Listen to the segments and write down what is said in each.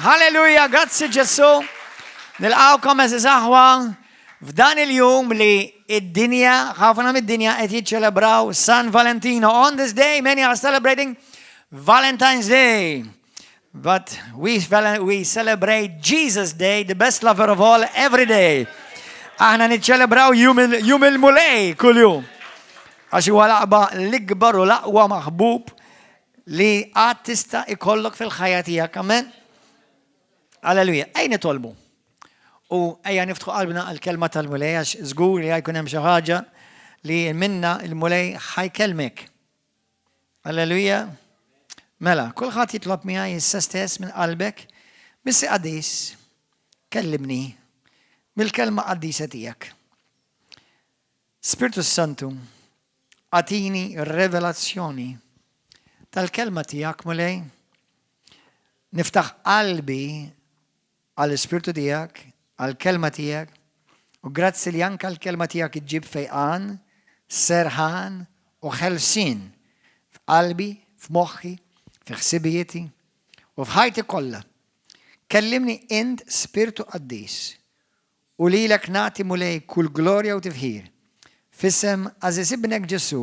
Halleluja, grazzi Ġesù. Nilqgħukom għeżież aħwa f'dan il-jum li id-dinja, ħafna mid-dinja qed jiċċelebraw San Valentino. On this day, many are celebrating Valentine's Day. But we celebrate Jesus Day, the best lover of all, every day. Aħna niċċelebraw jum il-Mulej kull-jum. Għax huwa l-aqba l-ikbar u l-aqwa maħbub li għad tista' ikollok fil-ħajja tiegħek. Amen. Alleluja. Ejja nitolbu. U ejja niftħu qalbna għal-kelma tal-Mulej għax żgur li ħa jkun hemm xi ħaġa li minna il-Mulej ħa jkellmek. Alleluja. Mela, kulħadd jitlob miegħi issa stess minn qalbek, Missier qaddis, kellimni mill-kelma qaddisa tiegħek. Spiritu Santu, agħtini revelazzjoni tal-kelma tiegħek Mulej. Niftaħ qalbi għall-Ispirtu tiegħek, għall-kelma tiegħek, u grazzi li anka l-kelma tiegħek iġġib fejqan, serħan u ħelsin f'qalbi, f'moħħi, fi ħsibijieti u f'ħajti kollha. Kellimni int Spirtu Qaddis u lilek nagħti Mulej kull glorja u tifħir. F'isem għażiż ibnek Ġesù.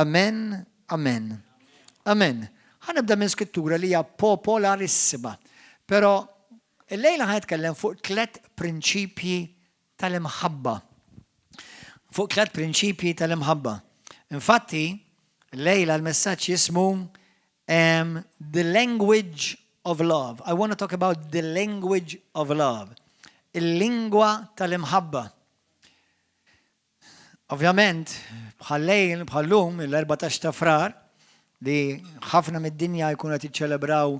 Amen, amen. Amen. Ħa nibda minn skrittura li hija popolarissima. Però illejla ħa nitkellem fuq tlet prinċipji tal-imħabba. Fuq tlet prinċipji tal-imħabba. Infatti, lejla l-messaġġ jismu The Language of Love. I want to talk about the language of love. Il-lingwa tal-imħabba. Ovvjament, bħal-lejl, bħal-lum, il-14 ta' Frar, li ħafna mid-dinja jkunu qed jiċċelebraw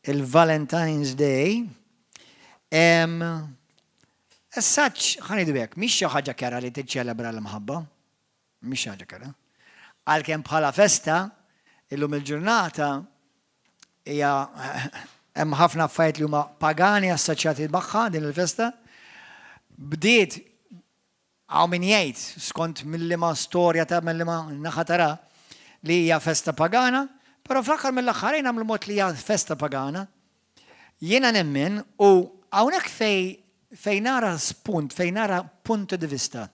il-Valentine's Day, as such, ħa ngħidu hekk, mhix xi ħaġa kerha li tiċċelebra l-imħabba. Mhix xi ħaġa kerha. Għalkemm bħala festa, illum il-ġurnata hija hemm ħafna affarijiet li huma pagani assoċjati magħha din il-festa. Bdiet hawn min jgħid skont mill-liema storja ta' mill-liema naħa tara li hija festa pagana, però fl-aħħar mill-aħħar nagħmlu mod li hija festa pagana. Jiena nemmen u hawnhekk fej nara spunt, fej nara punto di vista.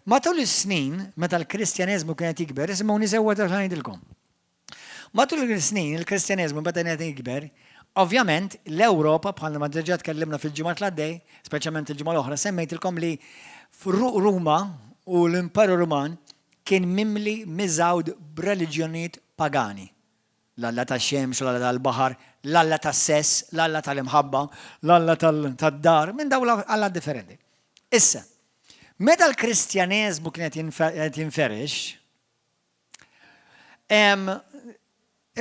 Matul is-snin, meta l-Kristjaneżmu kienet jikber, isimgħuni sewwa ta' ngħidilkom. Matul is-snin, il-Kristjaneżmu meta kienet jikber, ovvjament l-Ewropa bħalma ma diġà tkellimna fil-ġimgħat l-għaddej, speċjalment il-ġimgħa l-oħra, semmejtilkom li Ruma u l-Imperu Ruman kien mimli miżgħud b'reliġjonijiet pagani. L-alla ta' xemx, l-alla tal-baħar, l-alla ta' sess, l-alla tal-imħabba, l-alla tad-dar, minn dawn alla differenti. Issa, meta l-Kristjaneżmu kienet jinferex,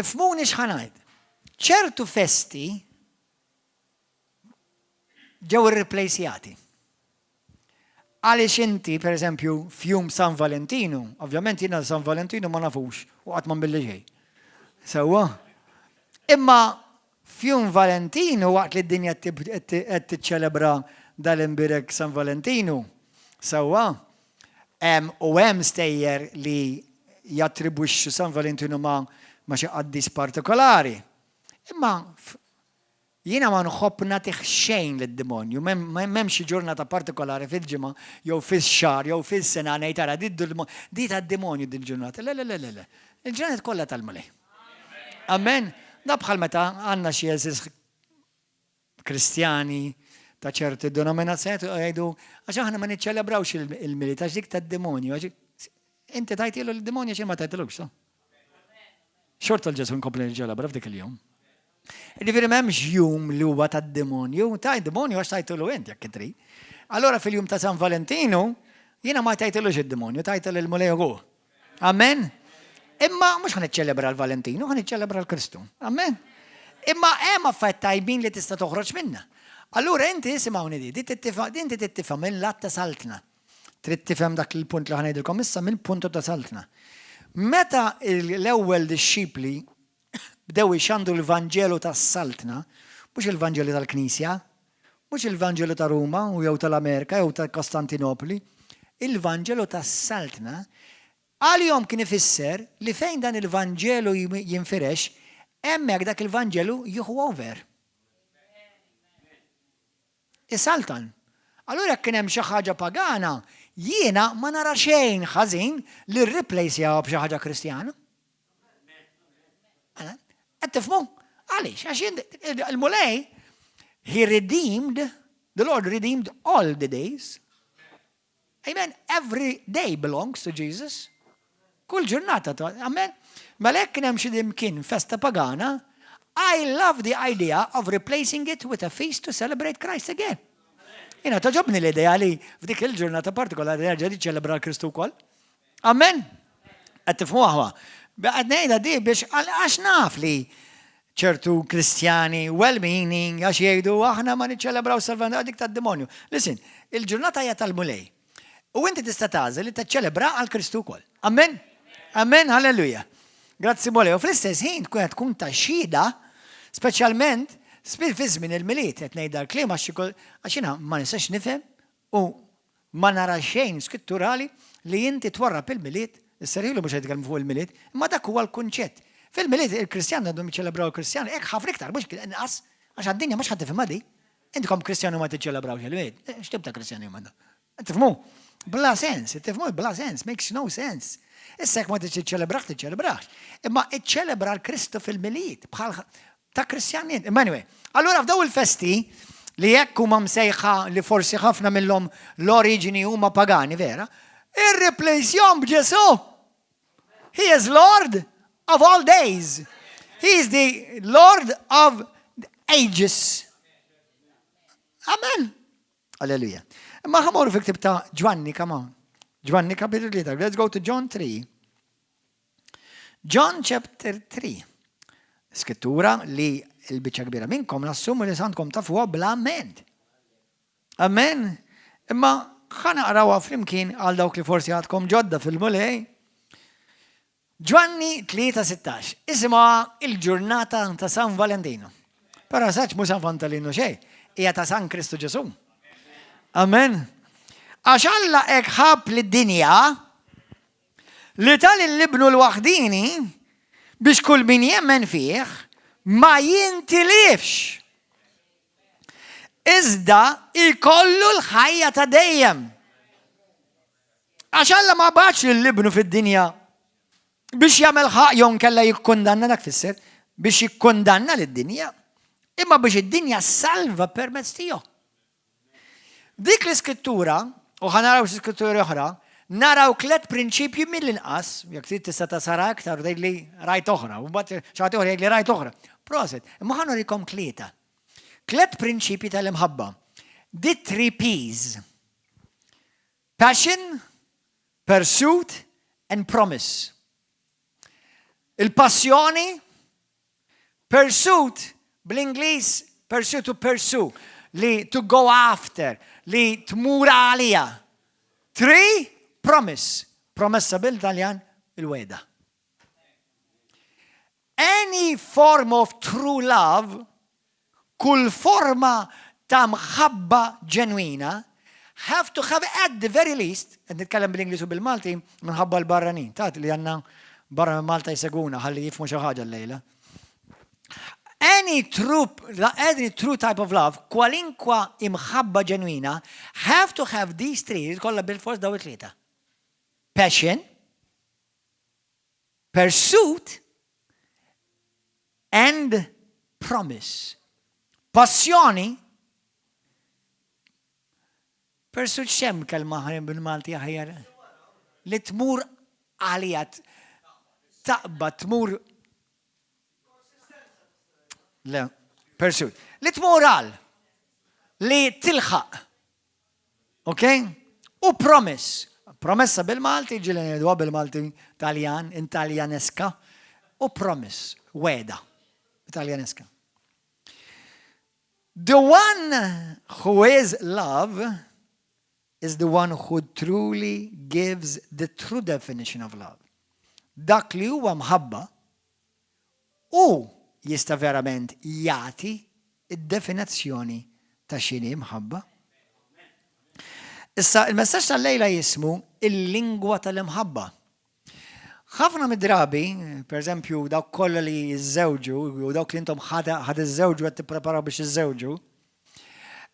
ifhmuni x'ħa ngħid, ċertu festi ġew irreplacjati. Għaliex inti, per eżempju, f'jum San Valentinu, ovvjament jiena San Valentinu ma nafux u qatt ma billi ġej. Sewwa? Imma f'jum Valentinu waqt li d-dinja qed tiċċelebra dal-imbirek San Valentinu, sewwa, u hemm stejjer li jattribwixxu San Valentinu ma xi qaddis partikolari. Imma jiena ma nħobb nagħtih xejn lid-demonju, m'hemmx ġurnata partikolari fil-ġimgħa jew fix-xahar jew fis-sena ngħid ara di tad-demonju dil-ġurnata. Le, le, le, le, le. Il-ġranet kollha tal-Mulej. Amen. Da bħal meta għandna xi għeżież Kristjani ta' ċerti denominazzjoni jgħidu għax aħna ma niċċelebrawx il-Milied għax dik tad-demonju. Inti tajtilu l-demonju xejn ma tajtilux, so? Xorta l-Ġesù nkompli niċċelebra f'dik il-jum. Ġifieri m'hemmx jum li huwa tad-demonju, ta' demonju għax tajtilu int jekk trid. Allora fil-jum ta' San Valentinu, jiena ma tajtilux id-demonju, tajtil il-Mulej. Amen. Imma mhux ħa niċċelebra l-Valentinu, ħa niċċelebra l-Kristu. Amen. Imma hemm affarijiet tajbin li tista' toħroġ minna. Allura inti isimgħuni di, inti tittifa minn lat ta' saltna. Trid tifhem dak il-punt li ħa ngħidilkom issa mill-punt ta' saltna. Meta l-ewwel dixxipli bdew ixandu l-Vanġelu tas-saltna, mhux il-Vanġelu tal-Knisja, mhux il-Vanġelu ta' Ruma u jew tal-Amerika jew ta' Kostantinopoli, il-Vanġelu tas-saltna għalihom kien ifisser li fejn dan il-Vanġelu jinfirex, hemmhekk dak il-Vanġelu jieħu over. Isaltan. Allura jekk kien hemm xi ħaġa pagana, jiena ma nara xejn ħażin li rreplacejha b'xi ħaġa Kristjana. Qed tifhmu? Għaliex? Għax il-Mulej, he redeemed, the Lord redeemed all the days. Amen. Every day belongs to Jesus. Kull ġurnata. Amen. Mela jekk kien hemm xi dimkien festa pagana, I love the idea of replacing it with a feast to celebrate Christ again. Jiena togħġobni l-idea li f'dik il-ġurnata partikolari nerġa' niċċelebra l-Kristu wkoll. Amen. Qed tifhmu aħwa. Qed ngħidha di biex għax naf li ċertu Kristjani well-meaning għax jgħidu aħna ma niċċelebraw Salvan dik tad-demonju. Listen, il-ġurnata hija tal-Mulej. U inti tista' tagħżel li tiċċelebra għal Kristu wkoll. Amen. Amen, halleluja. Grazzi Mulej. U fl-istess ħin tkun qed tkun ta' xhieda, speċjalment fi żmien il-Milied qed ngħid dal-kliem għax jiena ma nistax nifhem u ma nara xejn skritturali li inti twarrab il-Milied, issa mhux qed fuq il-Milied, imma dak huwa l-kunċett. Fil-Milied il-Kristjan għandhom jiċċelebraw il-Kristjan, hekk ħafna iktar, mhux inqas, għax għad-dinja mhux ħadd tifhimha di. Intkom Kristjani ma tiċċelebraw il-Milied. X'tip ta' Kristjani ma Tifhmu? Bla sens, tifhmu bla sens, makes no sense. Issa jekk ma tiċċelebrax, tiċċelebrax. Imma iċċelebra l-Kristu fil-Milied, bħal ta' Kristjani. Imma anyway, allura f'daw il-festi li jekk huma msejħa li forsi ħafna minnhom l-oriġini huma pagani vera, irreplacejhom b'Ġesù. He is Lord of all days. He is the Lord of ages. Amen. Alleluja. Imma ħa mmorru fi ktieb ta' Ġwanni, come on. Ġwanni kapitlu 3. Let's go to John 3. John chapter 3. Skrittura li l-biċċa kbira minnkom nassumu li santkom tafuha bl-amment. Amen. Imma ħa naqrawha flimkien għal dawk li forsi għadkom ġodda fil-Mulej. Ġwanni 3:16. Isimha il-ġurnata ta' San Valentino. Però saċ mu San Valentino xej, hija ta' San Kristu Ġesù. Amen. Għax Alla hekk ħabb lid-dinja li ta lil Ibnu l-waħdini biex kull min jemmen fih ma jintilifx. Iżda ikollu l-ħajja ta' dejjem. Għax Alla ma bagħatx lil Ibnu fid-dinja biex jagħmel ħaq jew inkella jikkundanna dak fisser biex jikkundanna lid-dinja, imma biex id-dinja salva permezz tiegħu. Dik l-iskrittura, u ħa naraw skrittura oħra, naraw tlet prinċipji mill-inqas, jekk trid tista' tasara aktar u li rajt oħra, u mbagħad xi oħra jgħid li rajt oħra. Prosit, imma ħa nurikom tlieta. Tlet prinċipji tal-imħabba. The three P's. Passion, pursuit, and promise. Il-passjoni, pursuit, bl-Ingliż, pursue to pursue, li to go after, li tmur għalija. Three, promise. Promessa bil-Taljan, il-wegħda. Any form of true love, kull forma ta' mħabba ġenwina, have to have at the very least, qed nitkellem bil-Ingliż u bil-Malti, minħabba l-barranin, tat li għandna barra minn Malta jsegwuna, ħalli jifhmu xi ħaġa l-lejla. Any true type of love, kwalinkwa imħabba ġenwina, have to have these three, kollha bil-fors daw it-tlieta. Passion, pursuit, and promise. Passjoni, pursuit x'hemm kelma ħajn bil-Malti aħjar? Li tmur għalija, taqbad, tmur Le, pursuit. Li tmur għal, li tilħaq. Ok? U promise. Promessa bil-Malti, ġili ngħiduha bil-Malti Taljan, Italjaneska. U promise, wegħda. Italjaneska. The one who is love is the one who truly gives the true definition of love. Dak li huwa mħabba u jista' verament jagħti id-definizzjoni ta' x'inhi mħabba. Issa, il-messaġġ tal-lejla jismu il-lingwa tal-imħabba. Ħafna mid-drabi, per eżempju, dawk kollha li jiżżewġu, u dawk li intom ħa tiżżewġu qed tippreparaw biex jiżżewġu,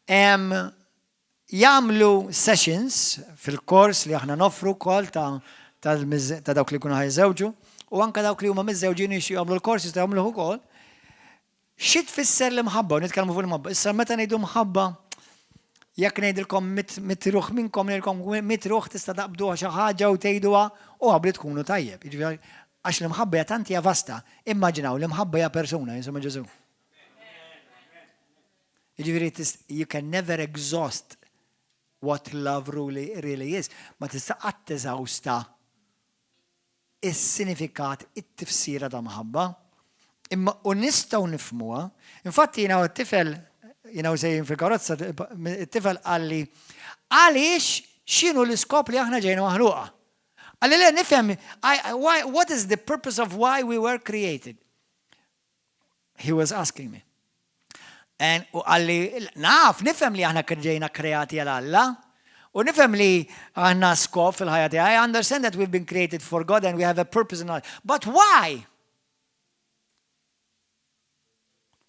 Jagħmlu sessions fil-kors li aħna noffru wkoll ta' ta' dawk li jkunu ħa jiżżewġu u anke dawk li huma miżżewġin jixtiequ jagħmlu l-kors jistgħu jagħmluh ukoll. Xi tfisser l-imħabba? U nitkellmu fuq l-imħabba. Issa meta ngħidu mħabba, jekk ngħidilkom mit ruħ minnkom ngħidilkom mit ruħ tista' taqbduha xi ħaġa u tgħiduha u qabli tkunu tajjeb. Jiġifieri għax l-imħabba hija tant hija vasta. Immaġinaw l-imħabba hija persuna, jisimha Ġesù. Jiġifieri you can never exhaust what love really, really is. Ma tista' qatt teżawsta is-sinifikat, it-tifsira ta' mħabba. Imma u nistgħu nifhmuha. Infatti jiena u t-tifel, jiena u sejrin fil-karozza, it-tifel qalli, għaliex x'inhu l-iskop li aħna ġejna maħluqa? Qalli le nifhem, why, what is the purpose of why we were created? He was asking me. And u qalli, naf, nifhem li aħna ġejna kreati għal Alla, u nifhem li għandna skop fil-ħajja tiegħi. I understand that we've been created for God and we have a purpose in life. But why?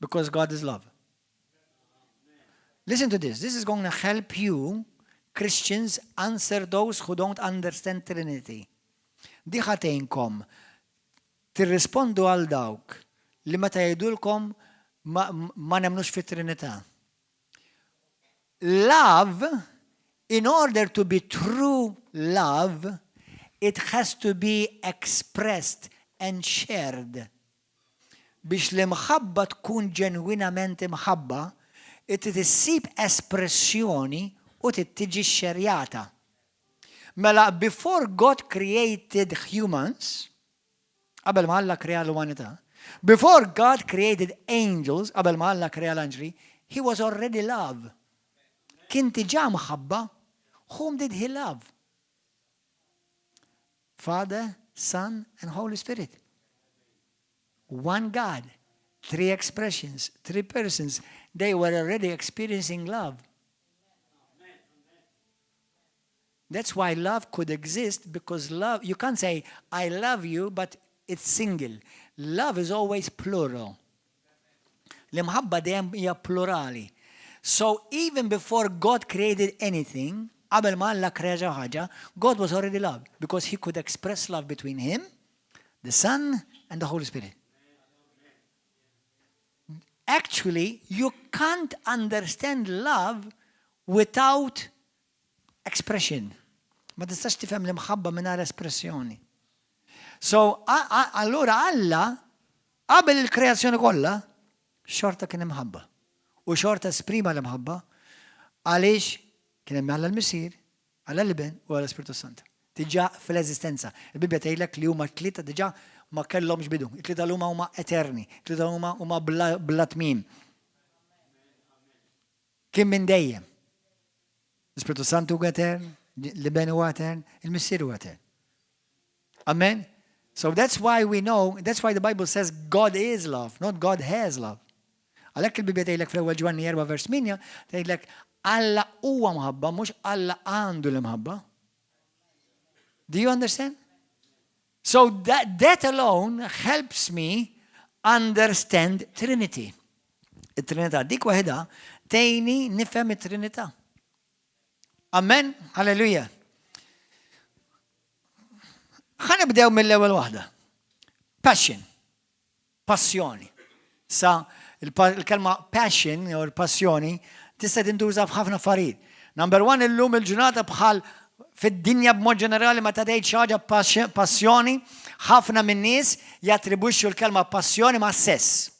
Because God is love. Listen to this. This is going to help you, Christians, answer those who don't understand Trinity. Di ħa tgħinkom tirrispondu għal dawk li meta jgħidulkom ma, ma nemnux fit-Trinità. Love, in order to be true love, it has to be expressed and shared. Biex l-imħabba tkun ġenwinament imħabba, trid issib espressjoni u trid tiġi xxerjata. Mela before God created humans, qabel ma Alla krea l-umanità, before God created angels, qabel ma Alla krea l-anġli, he was already love. Kien diġà mħabba. Whom did he love? Father, Son and Holy Spirit. One God, three expressions, three persons. They were already experiencing love. That's why love could exist because love, you can't say, I love you, but it's single. Love is always plural. L-imħabba dejjem hija plurali. So even before God created anything, qabel ma Alla krea xi ħaġa, God was already love because he could express love between him, the Son, and the Holy Spirit. Actually, you can't understand love without expression. Ma tistax tifhem l-imħabba mingħajr espressjoni. So, allura Alla, qabel il-kreazzjoni kollha, xorta kien imħabba. U xorta esprima l-imħabba għaliex kien hemm Alla l-Missier, Alla l-Iben u Alla l-Ispirtu Santu. Diġà fl-eżistenza. Il-Bibbja tgħidlek li huma tlieta diġà ma kellhomx bidu. It-tlieta l huma huma eterni. It-tlieta huma huma bla, bla tmiem. Kien minn dejjem. L-Ispirtu Santu huwa etern, l-Iben huwa etern, il-Missier huwa etern. Amen. So that's why we know, that's why the Bible says God is love, not God has love. Għalhekk il-Bibbja tgħidlek fl-ewwel Ġwanni 4 vers 8 tgħidlek Alla huwa mħabba, mhux Alla għandu l-imħabba. Do you understand? So that, that alone helps me understand Trinity. It-Trinità, dik waħda tgħinni nifhem it-Trinità. Amen? Halleluja. Ħa nibdew mill-ewwel waħda. Passion. Passjoni. Sa il-kelma passion jew il-passjoni tista' tintuża f'ħafna affarijiet. Number one illum il-ġurnata bħal fid-dinja b'mod ġenerali meta tgħid xi ħaġa passjoni, ħafna min-nies jattribwixxu l-kelma passjoni ma' sess.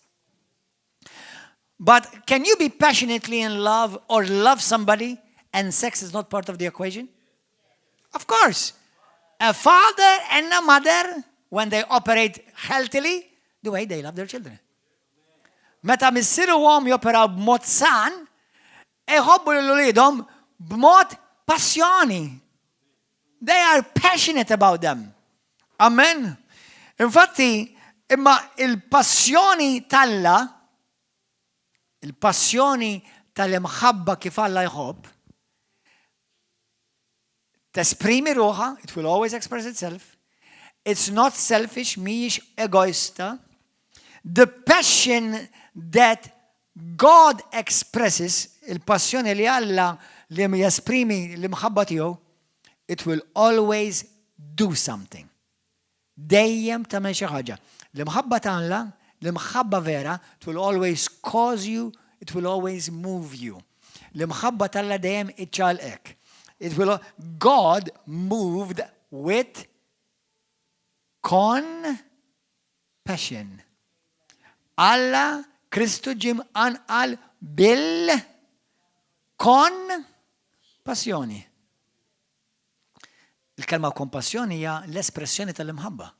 But can you be passionately in love or love somebody and sex is not part of the equation? Of course. A father and a mother, when they operate healthily, the way they love their children. Meta missier u omm joperaw b'mod san, iħobbu lil uliedhom b'mod passjoni. They are passionate about them. Amen. Infatti, imma il-passjoni t'Alla, il-passjoni tal-imħabba kif Alla jħobb, tesprimi ruħha, it will always express itself. It's not selfish, mhijiex egoista. The passion that God expresses, il-passjoni li Alla li jesprimi l-imħabba tiegħu, it will always do something. Dejjem tagħmel xi ħaġa. L-imħabba ta' Alla, l-imħabba vera, it will always cause you, it will always move you. L-imħabba t'Alla dejjem iċċaqalqek. It will God moved with compassion. Alla Kristu ġie mqanqal bil kon passjoni. Il-kelma kompassjoni hija l-espressjoni tal-imħabba.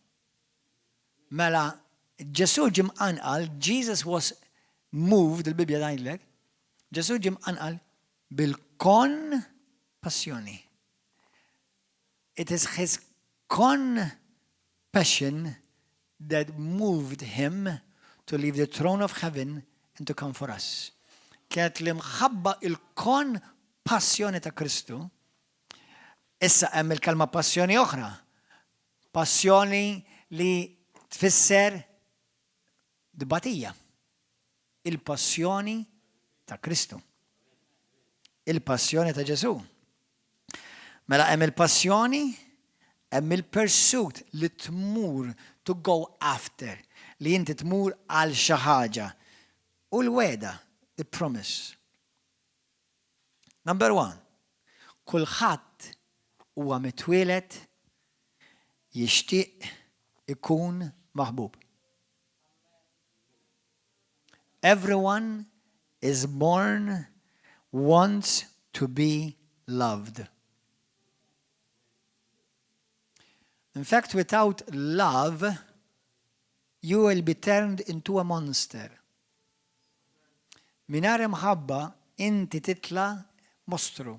Mela, Ġesù ġie mqanqal, Jesus was moved, il-Bibja tgħidlek, Ġesù ġie mqanqal bil-kon-passjoni. It is his compassion that moved him to leave the throne of heaven and to come for us. Kienet l-imħabba il-kon passjoni ta' Kristu. Issa hemm il-kelma passjoni oħra. Passjoni li tfisser tbatija. Il-passjoni ta' Kristu. Il-passjoni ta' Ġesù. Mela hemm il-passjoni, hemm il-pursuit li tmur to go after, li inti tmur għal xi ħaġa. U l-wegħda, the promise. Number one, kulħadd huwa mitwieled jixtieq ikun maħbub. Everyone is born wants to be loved. In fact, without love, you will be turned into a monster. Mingħajr imħabba, inti titla' mostru.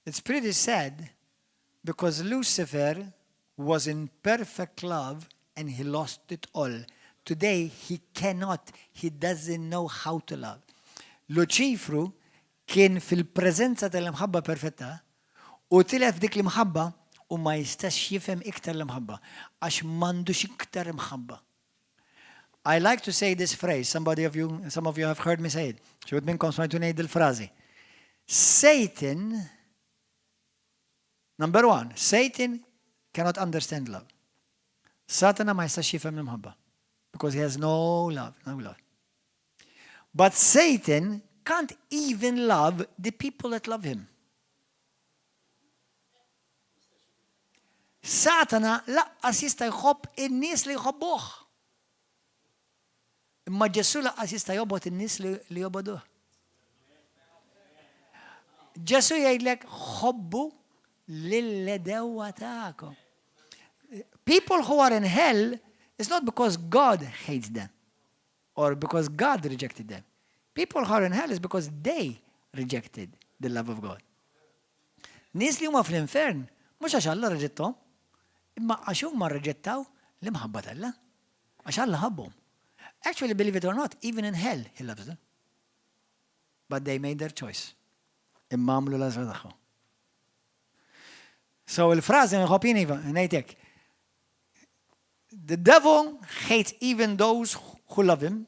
It's pretty sad because Lucifer was in perfect love and he lost it all. Today he cannot, he doesn't know how to love. Luċifru kien fil-preżenza tal-imħabba perfetta u tilef dik l-imħabba u ma jistax jifhem iktar l-imħabba għax m'għandux iktar imħabba. I like to say this phrase, somebody of you, some of you have heard me say it. Xi wħud minnkom smajtu ngħid il-frażi. Satan, number one, Satan cannot understand love. Satana ma jistax jifhem l-imħabba. Because he has no love, no love. But Satan can't even love the people that love him. Satana lanqas jista' jħobb in-nies li jħobbuh. Imma Ġesù lanqas jista' jobgħod in-nies li jobogħduh. Ġesù jgħidlek ħobbu lill-għedewwa tagħkom. People who are in hell, it's not because God hates them or because God rejected them. People who are in hell is because they rejected the love of God. Nies li huma fl-infern, mhux għax Alla rreġetthom, imma għax huma rreġettaw l-imħabba t'Alla. Għax Alla ħabbhom. Actually, believe it or not, even in hell he loves them. But they made their choice. Imma għamlu l-għażla tagħhom. So il-frażi nħobb jien iva, ngħidlek. The devil hates even those who love him,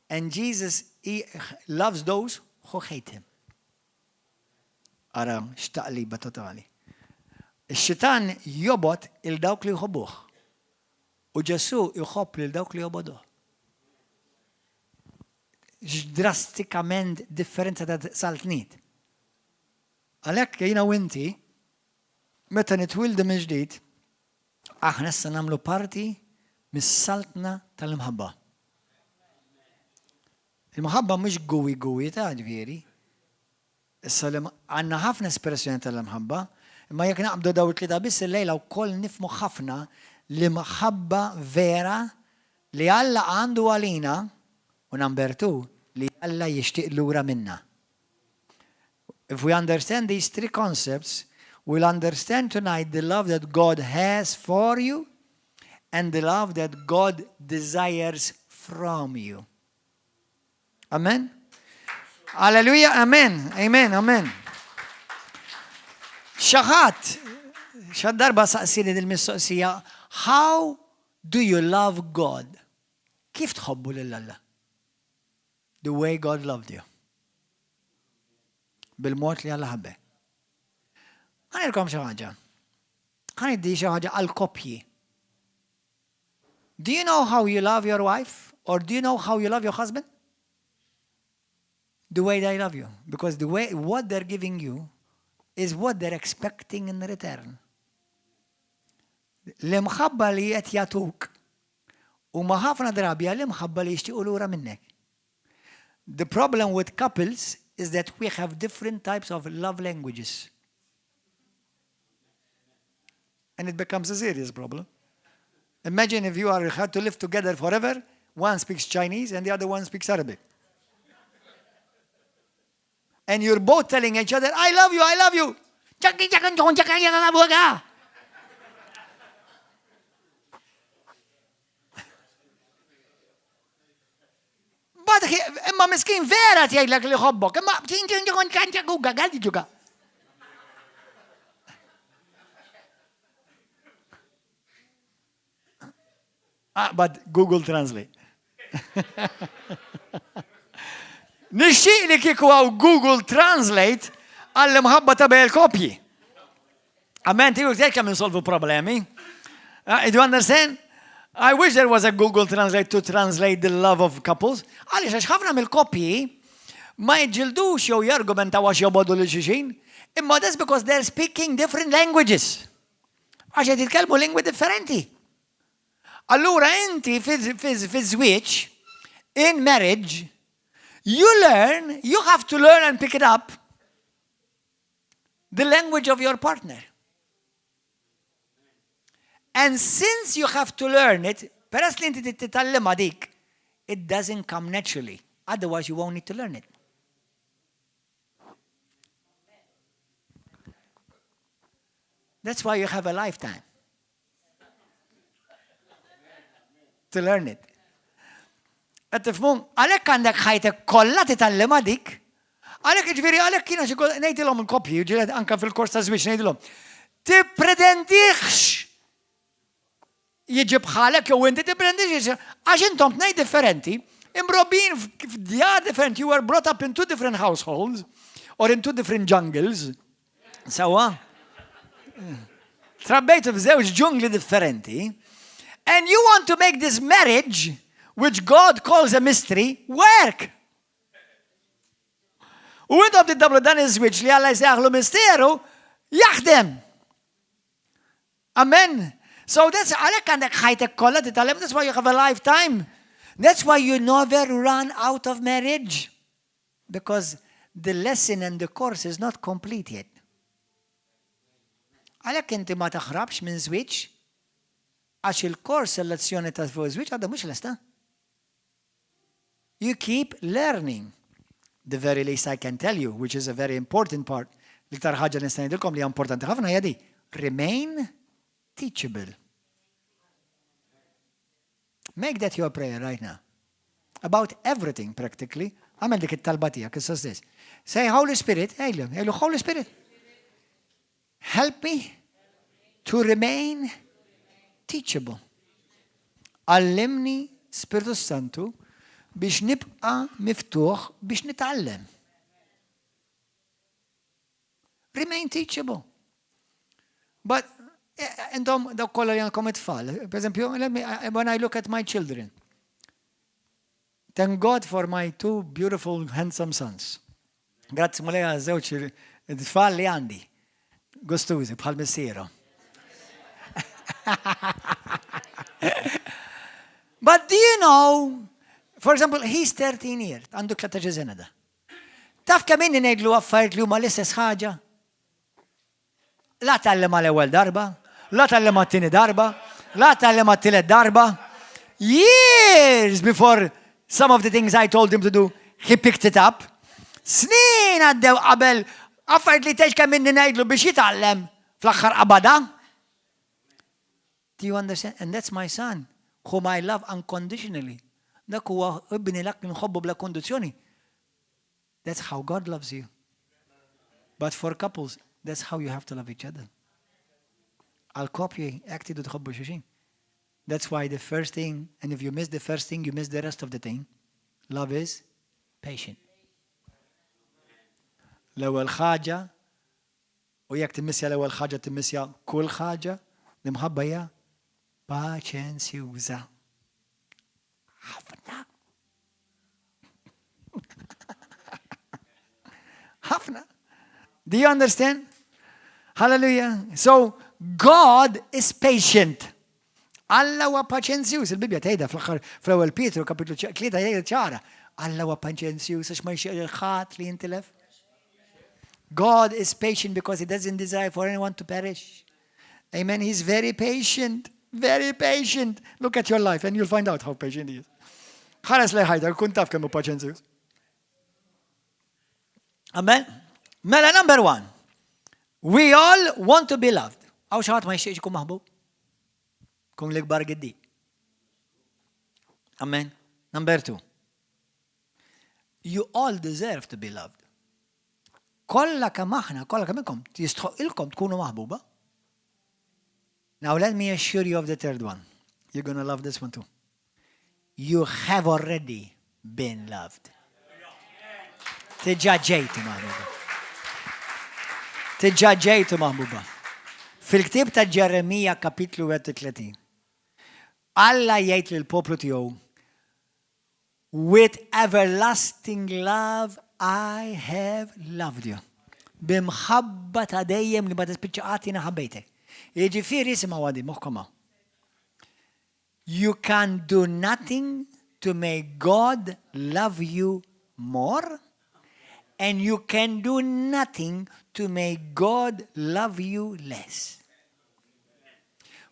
and Jesus loves those who hate him. Ara x'taqliba totali. Ix-xitan jobgħod 'il dawk li jħobbuh. U Ġesù jħobb lil dawk li jobogħduh. X'drastikament differenza ta' saltniet. Għalhekk jiena u inti, meta nitwildu mill-ġdid, aħna issa nagħmlu parti mis-saltna tal-imħabba. Il-mħabba mhux gooey gooey ta' ġifieri. Issa li għandna ħafna espressjoni tal-imħabba, imma jekk naqbdu daw it-tlieta biss illejla wkoll nifhmu ħafna l-imħabba vera li Alla għandu għalina u number two li Alla jixtieq lura minna. If we understand these three concepts, we'll understand tonight the love that God has for you and the love that God desires from you. Amen? Alleluja, amen, amen, amen. Xi ħadd, xi darba saqsieni dil-mistoqsija, how do you love God? Kif tħobbu lil Alla? The way God loved you. Bil-mod li Alla ħabbek. Ħa ngħidilkom xi ħaġa. Ħa ngħiddi xi ħaġa għal koppji. Do you know how you love your wife? Or do you know how you love your husband? The way they love you. Because the way what they're giving you is what they're expecting in return. L-imħabba li qed jagħtuk huma ħafna drabi għall-imħabba li jixtiequ lura minnek. The problem with couples is that we have different types of love languages. And it becomes a serious problem. Imagine if you are had to live together forever, one speaks Chinese and the other one speaks Arabic. And you're both telling each other, I love you, I love you. But imma miskin vera tgħidlek li ħobbok, imma Ah, but Google Translate. Nixtieq li kieku hawn Google Translate għall-imħabba ta' bejn kopji. Amen, tiegħu tgħid kemm insolvu problemi. Uh, do you understand? I wish there was a Google Translate to translate the love of couples. Għaliex għax ħafna mill-koppji ma jġildux jew jargumentaw għax jobodu lil xulxin, imma that's because they're speaking different languages. Għax qed jitkellmu lingwi differenti. Allura inti fi żwieġ, in marriage, you learn, you have to learn and pick it up the language of your partner. And since you have to learn it, peress li inti titgħallimha dik, it doesn't come naturally. Otherwise you won't need to learn it. That's why you have a lifetime. To learn it. Qed tifhmu? Għalhekk għandek ħajtek kollha titgħallimha dik. Għalhekk jiġifieri għalhekk jiena xi ngħidilhom il-koppji, ġieli anke fil-kors ta' żwieġ ngħidilhom. Tippretendihx jiġi bħalek jew inti tippretendix għax intom tnejn differenti, imrobbin f'djar differenti, you were brought up in two different households or in two different jungles. Sawa? Trabbejtu f'żewġ ġungli differenti. And you want to make this marriage, which God calls a mystery, work. U intom tiddablu dan iż-żwieġ li Alla jsejjaħlu misteru, jaħdem. Amen. So that's għalhekk għandek ħajtek kollha titgħallem, that's why you have a lifetime. That's why you never run out of marriage. Because the lesson and the course is not complete yet. Għalhekk inti ma taħrabx minn żwieġ għax il-kors il-lezzjoni ta' fuq żwieġ għadha mhux lesta. You keep learning. The very least I can tell you, which is a very important part, l-iktar ħaġa nista' ngħidilkom li hija importanti ħafna hija di. Remain teachable. Make that your prayer right now. About everything practically. Għamel dik it-talba tiegħek issa stess. Say Holy Spirit, ejlu, ejlu Holy Spirit. Help me to remain teachable. Għallimni Spiritu Santu biex nibqa' miftuħ biex nitgħallem. Remain teachable. But eh, intom dawk kollha li għandkom it-tfal, per eżempju, eh, when I look at my children, thank God for my two beautiful handsome sons. Grazzi mulej għal żewġ tfal li għandi. Gustużi bħal missierhom. But do you know, for example, he's 13 years, għandu 13 sena da. Taf kemm inni ngħidlu affarijiet li huma l-istess ħaġa? La tgħallimha l-ewwel darba, la tgħallimha t-tieni darba, la tgħallimha t-tielet darba. Years before some of the things I told him to do, he picked it up. Snin għaddew qabel affarijiet li tgħid kemm inni ngħidlu biex jitgħallem fl-aħħar qabada. Do you understand? And that's my son, whom I love unconditionally. Dak huwa ibni lak nħobbu bla kondizzjoni. That's how God loves you. But for couples, that's how you have to love each other. Għal kopji, hekk tridu tħobbu xulxin. That's why the first thing, and if you miss the first thing, you miss the rest of the thing. Love is Patient. L-ewwel ħaġa, u jekk timmissja l-ewwel ħaġa timmissja kull ħaġa, l-imħabba hija paċenzjuża. Ħafna. Ħafna. Do you understand? Hallelujah. So, God is patient. Alla huwa paċenzjuż. Il-Bibbja tgħidha fl-aħħar fl-ewwel Pietru kapitlu 3 jgħid ċara. Alla huwa paċenzjuż għax ma jxieq ħadd li jintilef. God is patient because he doesn't desire for anyone to perish. Amen. He's very patient. Very patient. Look at your life and you'll find out how patient he is. Ħares lejn ħajtek, kun taf kemm hu paċenzjuż. Amen. Mela number one. We all want to be loved. Hawn xi ħadd ma jixtieqx ikun maħbub? Kun l-ikbar giddi. Amen. Number two. You all deserve to be loved. Kollha kemm aħna, kollha kemm inkom, jistħoqilkom tkunu maħbuba. Now let me assure you of the third one. You're gonna love this one too. You have already been loved. Diġà ġejtu maħbuba. Diġà ġejtu maħbuba. Fil-ktieb ta' Ġeremija kapitlu 31. Alla jgħid lill-poplu tiegħu With everlasting love I have loved you. B'imħabba ta' dejjem li ma tispiċċa qatt jiena ħabbejtek. Jiġifieri isimgħu għadi moħħkom hawn. You can do nothing to make God love you more and you can do nothing to make God love you less.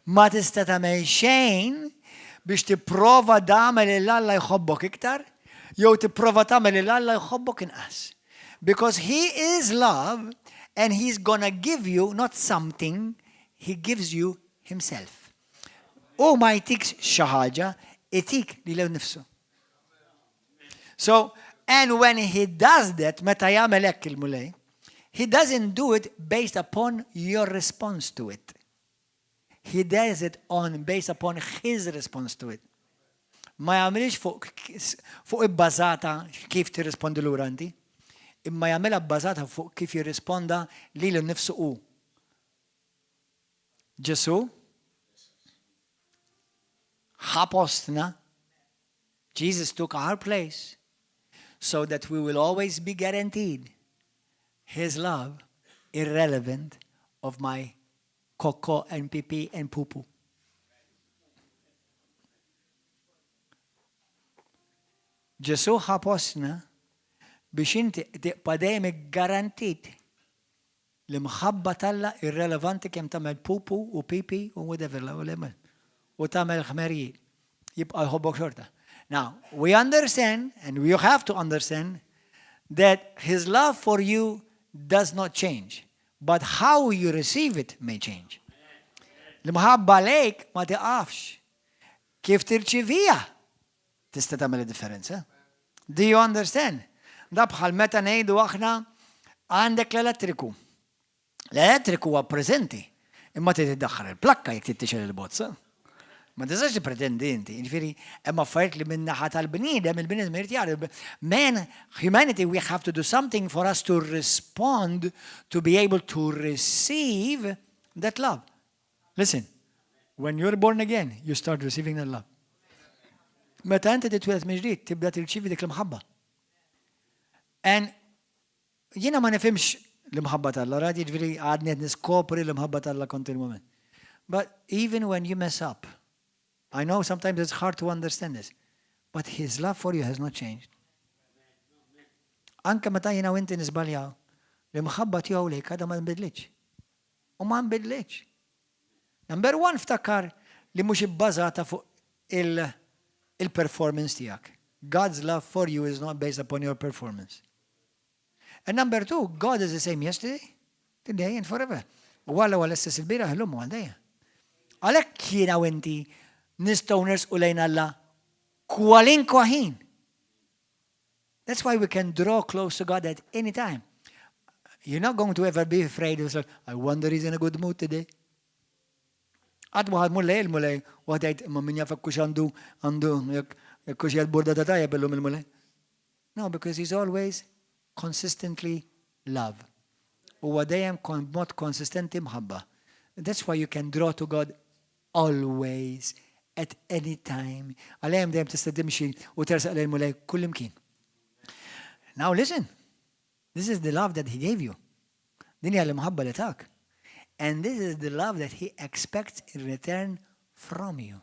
Ma tista' tagħmel xejn biex tipprova tagħmel lil Alla jħobbok iktar, jew tipprova tagħmel lil Alla jħobbok inqas. Because he is love and he's gonna give you not something, he gives you himself. U ma jtikx xi ħaġa, itik lilu nnifsu. So, and when he does that, meta jagħmel hekk il-Mulej, he doesn't do it based upon your response to it. He does it on based upon his response to it. Ma jagħmilx fuq fuq ibbażata kif tirrispondi lura inti, imma jagħmilha bbażata fuq kif jirrisponda lilu nnifsu hu. Ġesù ħa postna, Jesus took our place so that we will always be guaranteed his love irrelevant of my koko and pipi and pupu. Ġesù ħa postna biex inti tibqa' dejjem iggarantit l-imħabba t'Alla irrelevanti kemm tagħmel pupu u pipi u whatever u tagħmel ħmerijiet. Jibqa' jħobbok xorta. Now, we understand and we have to understand that his love for you does not change. But how you receive it may change. L-imħabba lejk ma tiqafx. Kif tirċivija tista' tagħmel differenza. Do you understand? Da bħal meta ngħidu aħna għandek l-elettriku. L-elettriku huwa preżenti, imma trid iddaħħal il-plakka jekk trid tixgħel il-bozza. Ma tistax tippretendi inti. Jiġifieri hemm affarijiet li min-naħa tal-bniedem, il-bniedem irid jagħraf. Man, humanity, we have to do something for us to respond to be able to receive that love. Listen, when you're born again, you start receiving that love. Meta inti titwieled mill-ġdid, tibda tirċievi dik l-imħabba. And jiena ma nifhimx l-imħabba t'Alla, right? Jiġifieri għadni qed niskopri l-imħabba t'Alla kontinwament. But even when you mess up, I know sometimes it's hard to understand this, but his love for you has not changed. Anke meta jiena u inti niżbaljaw, l-imħabba tiegħu lejk għadha ma nbidlitx. U ma nbidlitx. Number one, ftakar li mhux ibbażata fuq il-performance tiegħek. God's love for you is not based upon your performance. And number two, God is the same yesterday, today and forever. U Alla huwa l-istess il-bieraħ, illum u għal dejjem. Għalhekk jiena u inti nistgħu nersqu lejn Alla kwalinkwa ħin. That's why we can draw close to God at any time. You're not going to ever be afraid of, I wonder he's in a good mood today. Qatt ma ħadmu lej il-Mulej u għadajt imma min jaf hux għandu għandu jekk hux jgħid burdata tajjeb illum il-Mulej. No, because he's always consistently love. Huwa dejjem b'mod konsistenti mħabba. That's why you can draw to God always, at any time. Għalhemm dejjem tista' timxi u tersaq lejn Mulej kullimkien. Now listen, this is the love that he gave you. Din hija l-imħabba li tak. And this is the love that he expects in return from you.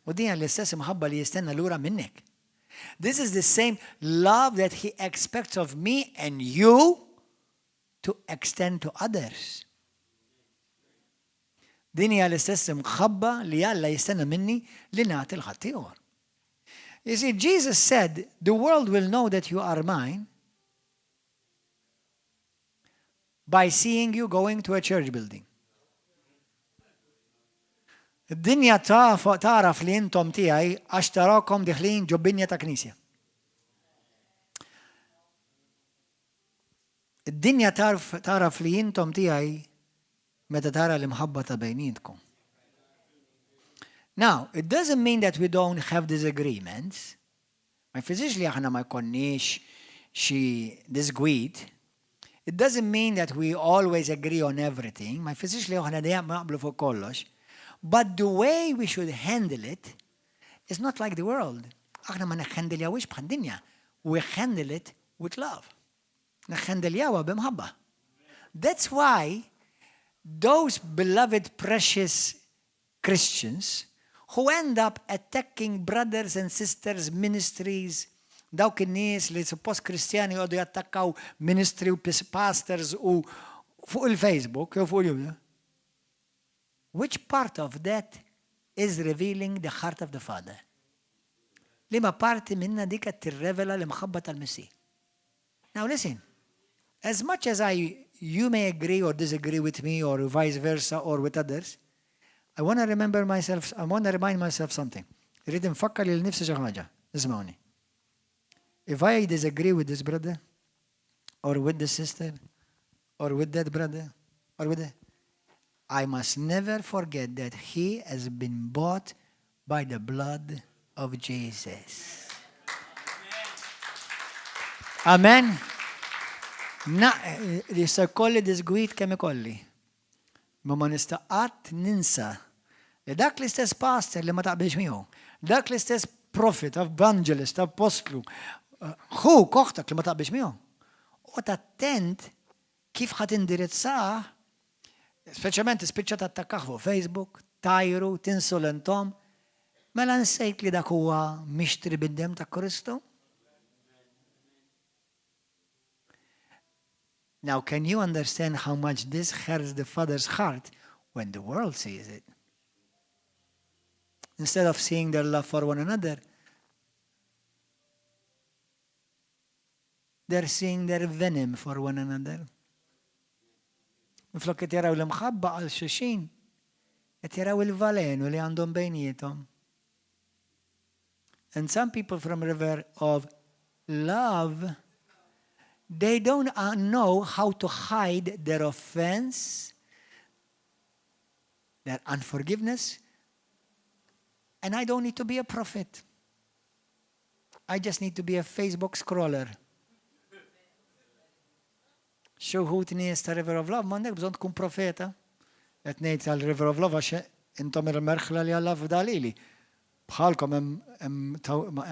U din hija l-istess imħabba li jistenna lura minnek. This is the same love that he expects of me and you to extend to others. Din hija l-istess imħabba li Alla jistenna minni li nagħti 'l ħaddieħor. You see, Jesus said, the world will know that you are mine by seeing you going to a church building. Id-dinja tagħraf li intom tiegħi għax tarakom diħlin ġo binja ta' knisja. Id-dinja tagħraf li intom tiegħi meta tara l-imħabba ta' bejnietkom. Now, it doesn't mean that we don't have disagreements. Ma jfissirx li aħna ma jkollniex xi disgwid. It doesn't mean that we always agree on everything. Ma jfissirx li aħna dejjem naqblu fuq kollox. But the way we should handle it is not like the world. Aħna ma neħħendiljawhiex bħad-dinja. We handle it with love. Neħħendiljawha b'imħabba. That's why those beloved precious Christians who end up attacking brothers and sisters ministries, dawk in-nies li suppost Kristjani jqogħdu jattakkaw ministri u pastors u fuq il-Facebook jew fuq il Which part of that is revealing the heart of the Father? Liema parti minna dik qed tirrevela l-imħabba tal-Missier? Now listen, as much as I you may agree or disagree with me or vice versa or with others, I want to remember myself, I want to remind myself something. Irrid nfakkar lil nifsi xi ħaġa. Ismawni. If I disagree with this brother, or with this sister, or with that brother, or with the, I must never forget that he has been bought by the blood of Jesus. Amen. Na, jista' jkolli disgwid kemm ikolli. Ma ma nista' qatt ninsa li dak l-istess pastor li ma taqbilx miegħu, dak l-istess prophet, evangelist, apostlu, ħu koħtak li ma taqbilx miegħu. U attent kif ħa tindirizzah, speċjalment tispiċċa tattakkah fuq Facebook, tgħajru, tinsulenthom, mela nsejt li dak huwa mixtri bid-demm ta' Kristu? Now can you understand how much this hurts the father's heart when the world sees it? Instead of seeing their love for one another, They're seeing their venom for one another. Minflok qed jaraw l-imħabba għal xulxin, qed jaraw il-valenu li għandhom bejniethom. And some people from River of Love, they don't uh, know how to hide their offense, their unforgiveness, and I don't need to be a prophet. I just need to be a Facebook scroller. Xi wħud nies ta' River of Love m'għandek bżonn tkun profeta. Qed ngħid tal River of Love għax intom il-merħla li Alla fda lili. Bħalkom hemm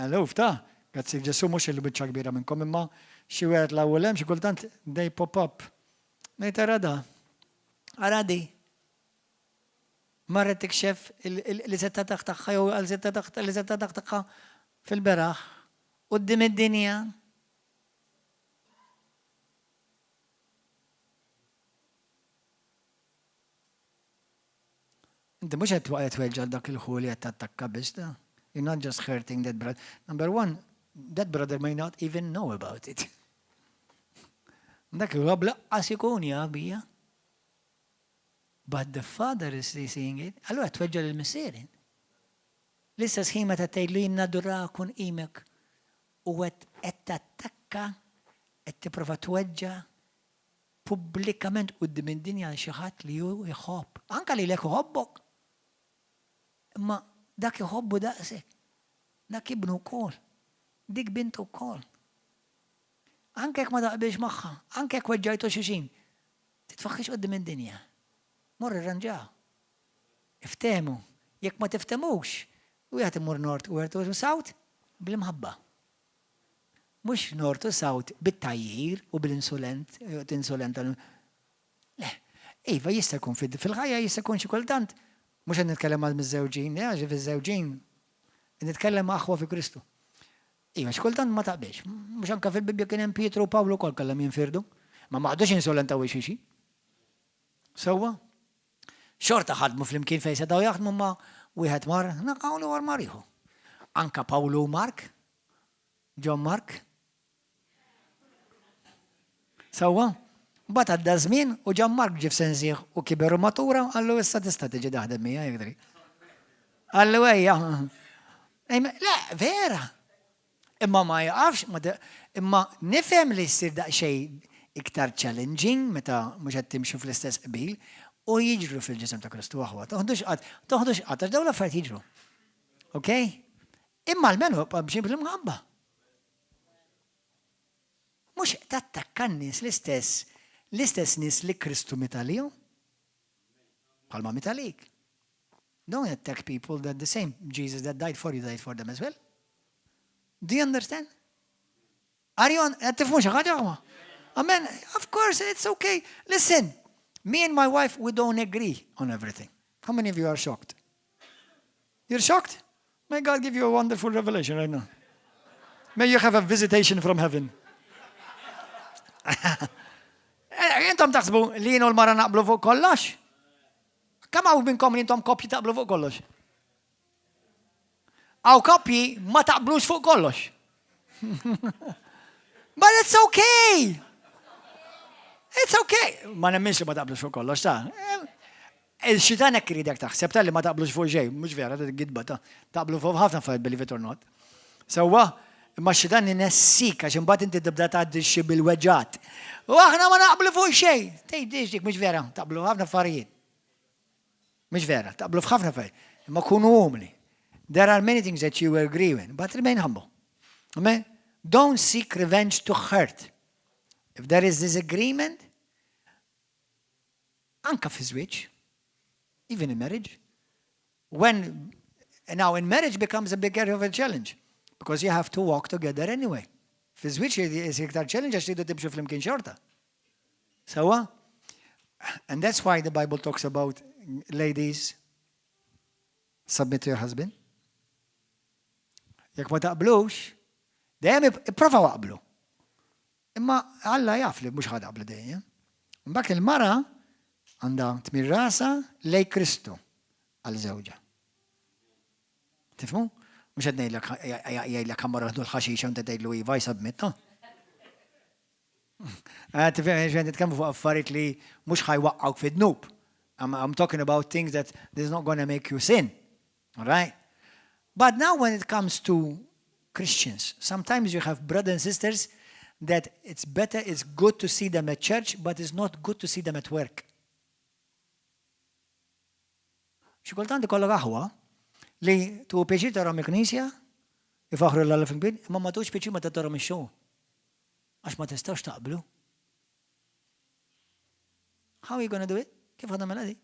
eluf ta' grazzi Ġesu mhux il-biċċa kbira minnkom imma xi wieħed l-ewwel hemm xi kultant they pop up. Ngħid ara da. Ara di. Marret tikxef l-isetta taħt tagħha jew għal-setta taħt l-isetta taħt tagħha fil-beraħ quddiem id-dinja. Inti mhux qed twaqgħet tweġġa' dak il-ħu li qed tattakka biss da. You're not just hurting that brother. Number one, that brother may not even know about it. Dak huwa blaqqas ikun jaf bija. But the father is seeing it. Allura tweġġa' lil missier. L-istess ħin meta tgħidlu jien nadurak u nqimek u qed tattakka qed tipprova tweġġa' pubblikament quddiem id-dinja lil xi ħadd li hu jħobb. Anke lilek iħobbok. Imma dak iħobbu daqsek. Dak ibnu wkoll. Dik bintu wkoll. Anke jekk ma taqbilx magħha, anke jekk weġġajtu xulxin, titfaħħix quddiem id-dinja. Mor irranġaw. Iftehmu. Jekk ma tifthemux, wieħed imur north u wieħed imur south bl-imħabba. Mhux north u south bit-tgħajjir u bl-insulent, tinsulenta. Le. Iva, jista' jkun fil-ħajja jista' jkun xi kultant, mhux qed nitkellem għal miżżewġin, le għax fiż-żewġin nitkellem ma' aħwa fi Kristu. Iva, xi kultant ma taqbilx. Mhux anke fil-Bibbja kien hemm Pietru u Pawlu wkoll kellhom jinfirdu. Ma ma qagħdux jinsulentaw xulxin. Sewwa? Xorta ħadmu flimkien fejn setgħu jaħdmu ma wieħed mar naqa' u l-ieħor mar ieħu. Anka Pawlu u Mark, John Mark. Sewwa? Mbagħad għadda żmien u John Mark ġie f'sensih u kiber u matura qallu issa tista' tiġi taħdem miegħi jekk trid. Qallu ejja. Le, vera. Imma ma jaqafx, imma nifhem li ssir daqsxejn iktar challenging meta mhux qed timxu fl-istess qbil u jiġru fil-ġisem ta' Kristu aħwa. Toħdux qatt, toħdux qatt għax dawn l-affarijiet jiġru. Ok? Imma almenu b'xi bl-imħabba. Mhux tattakka n-nies l-istess l-istess nies li Kristu miet għalihom. Bħalma miet għalik. Don't attack people that the same Jesus that died for you died for them as well. Do you understand? Are you on, qed tifhmu xi ħaġa aħwa? Amen. Of course, it's okay. Listen, me and my wife, we don't agree on everything. How many of you are shocked? You're shocked? May God give you a wonderful revelation right now. May you have a visitation from heaven. Eh, intom taħsbu li jien u l-mara naqblu fuq kollox? Kemm hawn minnkom li intom koppji taqblu fuq kollox? Hawn koppji ma taqblux fuq kollox. But it's okay. It's okay. Ma nemminx li ma taqblux fuq kollox, ta' Il-xitan hekk iridek taħseb ta' li ma taqblux fuq xejn, mhux vera, gidba ta' taqblu fuq ħafna affarijiet believe it or not. Sewwa, imma x-xitan inessik għax imbagħad inti tibda tgħaddi bil-weġgħat. U aħna ma naqblu fuq xejn. Tgħidix dik mhux vera, taqblu ħafna affarijiet. Mhux vera, taqblu f'ħafna affarijiet. Imma kunu umli. There are many things that you agree with, but remain humble. Amen? Don't seek revenge to hurt. If there is disagreement, anka fi żwieġ, even in marriage, when now in marriage becomes a big area of a challenge because you have to walk together anyway. Fi żwieġ isir iktar challenge għax tridu timxu flimkien xorta. Sewwa? And that's why the Bible talks about ladies submit to your husband. Jekk ma taqblux, dejjem ipprova waqblu. Imma Alla jaf li mhux ħa taqblu dejjem. Mbagħad il-mara għandha tmil rasha lejn Kristu għal żewġha. Tifhmu? Mhux qed ngħidlek jgħidlek ħa mmorru l-ħaxixa u inti tgħidlu iva submit, no? Tifhem, qed nitkellmu fuq affarijiet li mhux ħa jwaqqgħuk fid-dnub. I'm, I'm talking about things that is not going to make you sin. All right? But now when it comes to Christians, sometimes you have brothers and sisters that it's better, it's good to see them at church, but it's not good to see them at work. Xi kultant ikollok aħwa li tieħu pjaċir tarahom il-knisja, ifaħru 'l Alla fil-kbir, imma ma tieħux pjaċir meta tarahom ix-xogħol. Għax ma tistgħux taqblu. How are you going to do it? Kif ħa tagħmilha di?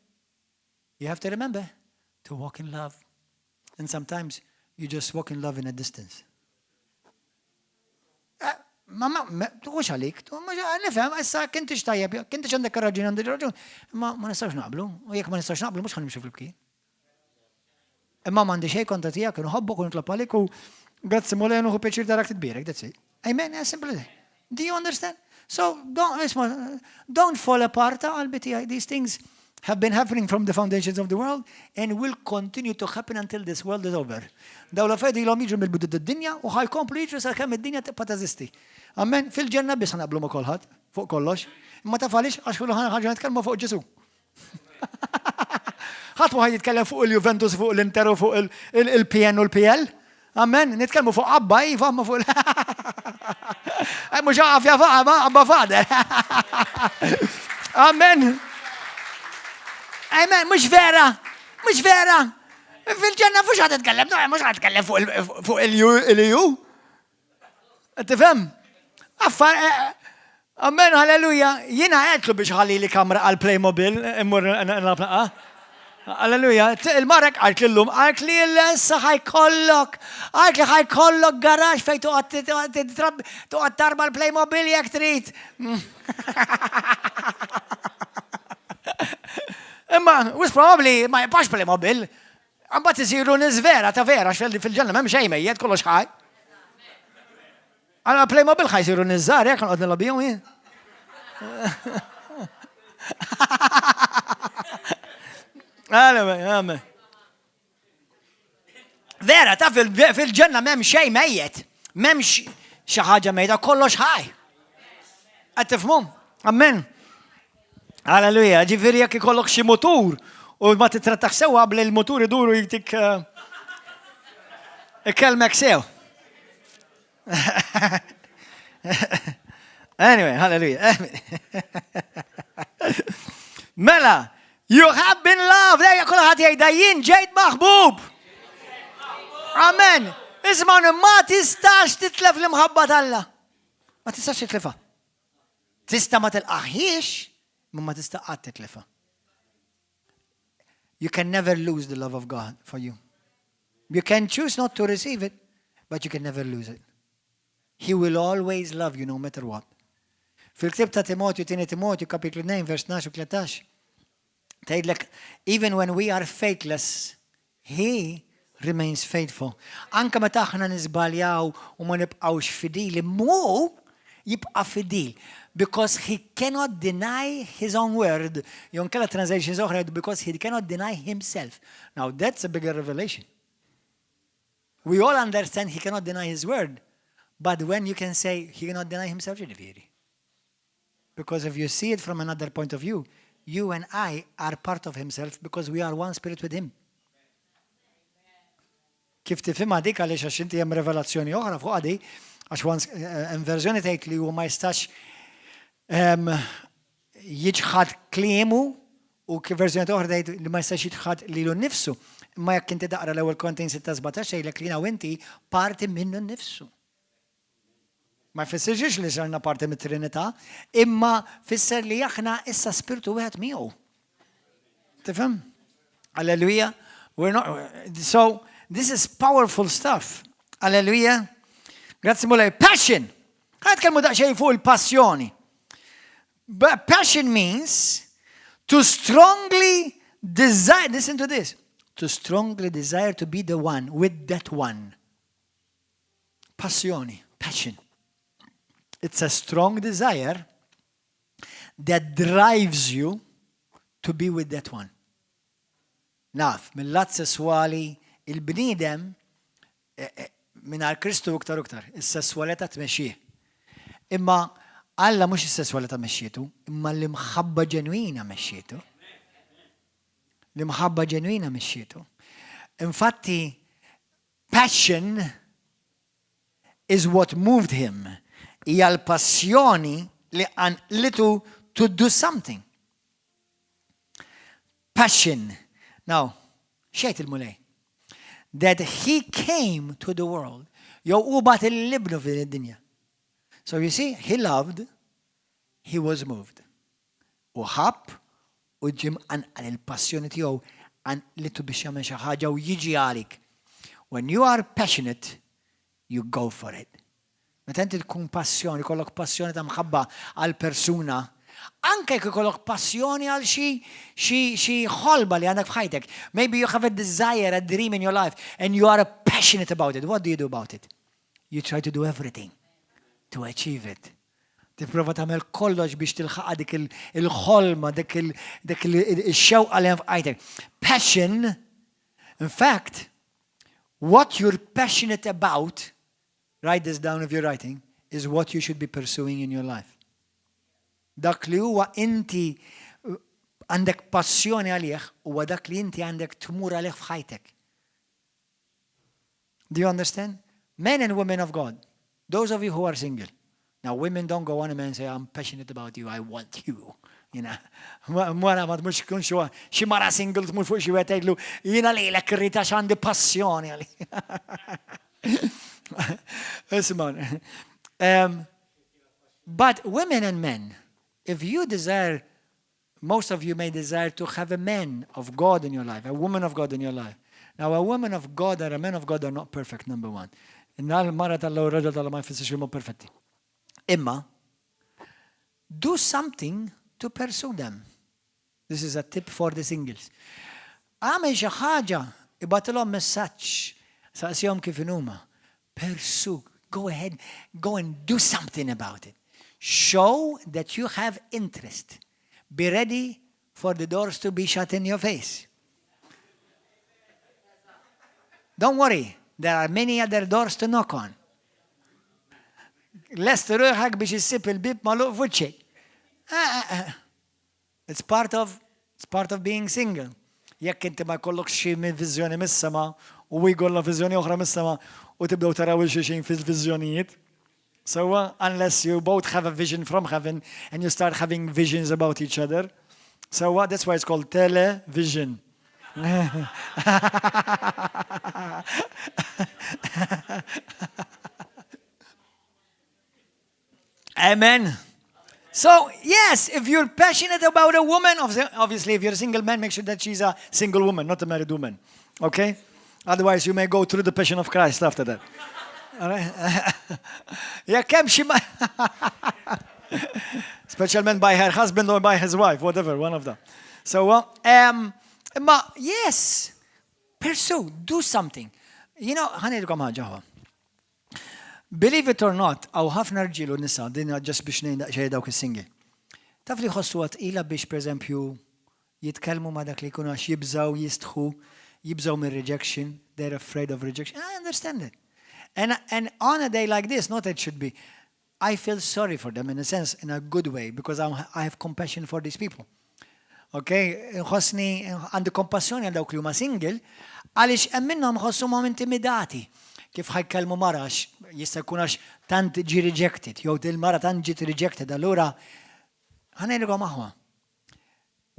You have to remember to walk in love. And sometimes you just walk in love in a distance. Eh, ma ma, tuħux għalik, nifhem, issa kintix tajjeb, kintix għandek raġun għandek raġun, ma ma nistax naqblu, u jekk ma nistax naqblu mhux ħa nimxu flimkien. Imma m'għandi xejn kontra tiegħek, nħobbok u nitlob għalik u grazzi Mulej nieħu pjaċir tarak titbierek, that's it. Amen, as simple as that. Do you understand? So don't, isma, don't fall apart qalbi tiegħi. These things have been happening from the foundations of the world and will continue to happen until this world is over. Daw l-affarijiet ilhom jiġru mill-bidu tad-dinja u ħa jkomplu jiġru sakemm id-dinja tibqa' teżisti. Amen, fil-ġenna biss naqblu ma' kulħadd fuq kollox. Imma taf għaliex għax kull ħaġa nitkellmu fuq Ġesu. Ħadd ma jitkellem fuq il-Juventus, fuq l-Inter u fuq il-PN u l-PL. Amen, nitkellmu fuq Abba, iva, ma fuq il- Mhux għaf ja ma Abba Father. Amen. Amen, mhux vera, mhux vera. Fil-ġenna fuq x'ħa titkellem, no, mhux ħa titkellem fuq il-EU. Tifhem? Affar, eh, amen, halleluja, jiena għedtlu biex ħalli li kamra għal Playmobil, immur nilgħab naqa. Alleluja, il-marek għalt l-lum, għalt li l-essa ħajkollok, għalt li ħajkollok garax fej tuqgħod tarba l-Playmobil jekk trid. Imma, wis probably ma jibqax Playmobil, Imbagħad isiru nies vera ta' vera għax fil-ġenna m'hemm xejn mejjet, kollox ħaj. Għala Playmobil ħaj jsiru nies żgħar jekk noqgħod nilgħab bihom jien. Amen. Vera, ta' fil-ġenna m'hemm xejn mejjet, m'hemmx xi ħaġa mejta, kollox ħaj. Qed tifhmu? Amen. Alleluja, ġifieri jekk ikollok xi mutur u ma titrattax sew qabel il-mutur iduru jtik eh, ikellmek sew. Anyway, hallelujah. Mela, you have been loved. Ejja kulħadd jgħidha jien ġejt maħbub. Amen. Isma' ma tistax titlef l-imħabba t'Alla. Ma tistax titlifha. Tista' ma tilqaħiex, imma ma tista' qatt titlifha. You can never lose the love of God for you. You can choose not to receive it, but you can never lose it. He will always love you no matter what. Fil-ktib ta' Timotju, tieni Timotju, kapitlu 2, vers 12 u 13, tgħidlek, even when we are faithless, he remains faithful. Anka meta aħna niżbaljaw u ma nibqgħux fidili, hu jibqa' fidil. Because he cannot deny his own word. Jew inkella translations oħra because he cannot deny himself. Now that's a bigger revelation. We all understand he cannot deny his word. But when you can say he cannot deny himself, ġifieri. Because if you see it from another point of view, you and I are part of himself because we are one spirit with him. Kif tifhimha dik għaliex għax inti hemm revelazzjoni oħra fuq għadi, għax eh, verżjoni tgħid li hu ma jistax jiġħad kliemu u kif verżjoni oħra tgħid li ma jistax jiġħad lilu nnifsu. Imma jekk inti taqra l-ewwel Korintin 6-17 jgħidlek li u inti parti minnu nnifsu. Ma jfissirx li sarna parti mit-Trinità, imma fisser li aħna issa spiritu wieħed miegħu. Tifhem? Alleluja. We're not, so, this is powerful stuff. Alleluja. Grazzi Mulej. Passion. Ħa nitkellmu daqsxejn fuq il-passjoni. But passion means to strongly desire, listen to this, to strongly desire to be the one with that one. Passjoni, passion. It's a strong desire that drives you to be with that one. Naf, mill-lat sessuali, il-bniedem eh, eh, minn Kristu iktar iktar, is-sessualità tmexxih. Imma Alla mhux is-sessualità mexxietu, imma l-imħabba ġenwina mexxietu. L-imħabba ġenwina mexxietu. Infatti, passion is what moved him. Hija l-passjoni li qanqlitu to do something. Passion. Now, xejt il-Mulej? That he came to the world. Jew hu bagħat 'l ibnu fid-dinja. So you see, he loved, he was moved. U ħabb u ġie mqanqal il-passjoni tiegħu qanqlitu biex jagħmel xi ħaġa u jiġi għalik. When you are passionate, you go for it. Meta inti tkun passjoni, kollok passjoni ta' mħabba għal persuna, anke jekk ikollok passjoni għal xi xi xi ħolma li għandek f'ħajtek. Maybe you have a desire, a dream in your life, and you are passionate about it. What do you do about it? You try to do everything to achieve it. Tipprova tagħmel kollox biex tilħaq dik il-ħolma, dik il-xewqa li hemm f'ħajtek. Passion, in fact, what you're passionate about, write this down if you're writing, is what you should be pursuing in your life. Dak li huwa inti għandek passjoni għalih huwa dak li inti għandek tmur għalih f'ħajtek. Do you understand? Men and women of God, those of you who are single. Now, women don't go on a man and say, I'm passionate about you, I want you. You know, Mara ma tmux kun xi mara single tmur fuq xi wieħed tgħidlu jiena lilek irrid għax għandi passjoni għalik. Isma'. But women and men, if you desire, most of you may desire to have a man of God in your life, a woman of God in your life. Now, a woman of God or a man of God are not perfect, number one. Inna l-mara tal-law raġel tal ma jfissirx li perfetti. Imma, do something to pursue them. This is a tip for the singles. Għamel xi ħaġa, ibgħatilhom messaġġ, saqsihom kif inhuma. Pursue, go ahead, go and do something about it. Show that you have interest. Be ready for the doors to be shut in your face. Don't worry, there are many other doors to knock on. Lest ruħak biex issib il-bib magħluq f'wiċċek. Ah, ah, ah. It's part of, it's part of being single. Jekk inti ma jkollokx xi viżjoni mis-sema u jkollha viżjoni oħra mis-sema u tibdew taraw lil xulxin fil-viżjonijiet. So, unless you both have a vision from heaven and you start having visions about each other. So, uh, that's why it's called television. Amen. So, yes, if you're passionate about a woman, obviously, if you're a single man, make sure that she's a single woman, not a married woman. Okay? Otherwise, you may go through the passion of Christ after that. All right? Jekk hemm xi Speċjalment by her husband or by his wife, whatever, one of them. So, um, imma, yes, pursue, do something. You know, ħa ngħidilkom ħaġa ħa. Believe it or not, hawn ħafna rġiel u nisa, din just biex ngħin daqsxejn dawk is-single. Taf li jħossuha tqila biex pereżempju jitkellmu ma' dak li jkunu għax jibżgħu jistħu, jibżgħu mir-rejection, they're afraid of rejection. I understand it. And, and on a day like this, not it should be, I feel sorry for them in a sense, in a good way, because I'm, I have compassion for these people. Ok, nħossni għandi kompassjoni għal dawk li huma single, għaliex hemm minnhom ħossuhom intimidati. Kif ħa jkellmu mara għax jista' jkun għax tant ġi rejected, jew dil-mara tant ġiet rejected, allura ħa ngħidilkom aħwa.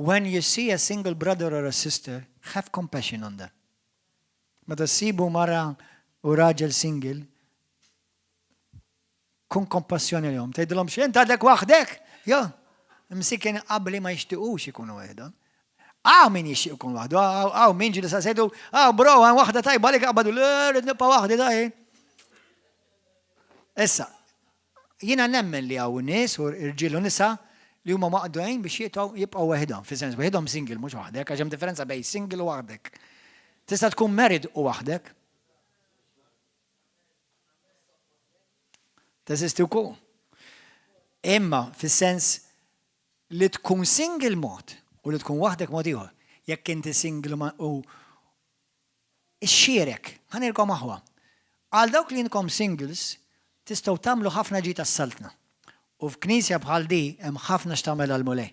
When you see a single brother or a sister, have compassion on them. Meta ssibu mara u raġel single, kun kompassjoni lihom. Tgħidilhom x'int għadek waħdek? Jo, msikin qabli ma jixtiqux ikunu waħedhom. Hawn min jixtieq ikun waħdu, hawn min ġieli saqsejtu, hawn bro, hawn waħda tajba għalik qabadu, le rrid nibqa' waħdi daj. Issa, jiena nemmen li hawn nies u irġiel u nisa li huma maqdugħin biex jibqgħu jibqgħu waħedhom, fi sens waħedhom single mhux waħdek, għax hemm differenza bejn single u waħdek. Tista' tkun married u waħdek. Teżisti wkoll. Imma fis-sens li tkun single mod u li tkun waħdek mod ieħor. Jekk inti single u ixxierek, ħa ngħidilkom aħwa. Għal dawk li inkom singles, tistgħu tagħmlu ħafna ġid għas-Saltna. U f'knisja bħal di hemm ħafna x'tagħmel għall-Mulej.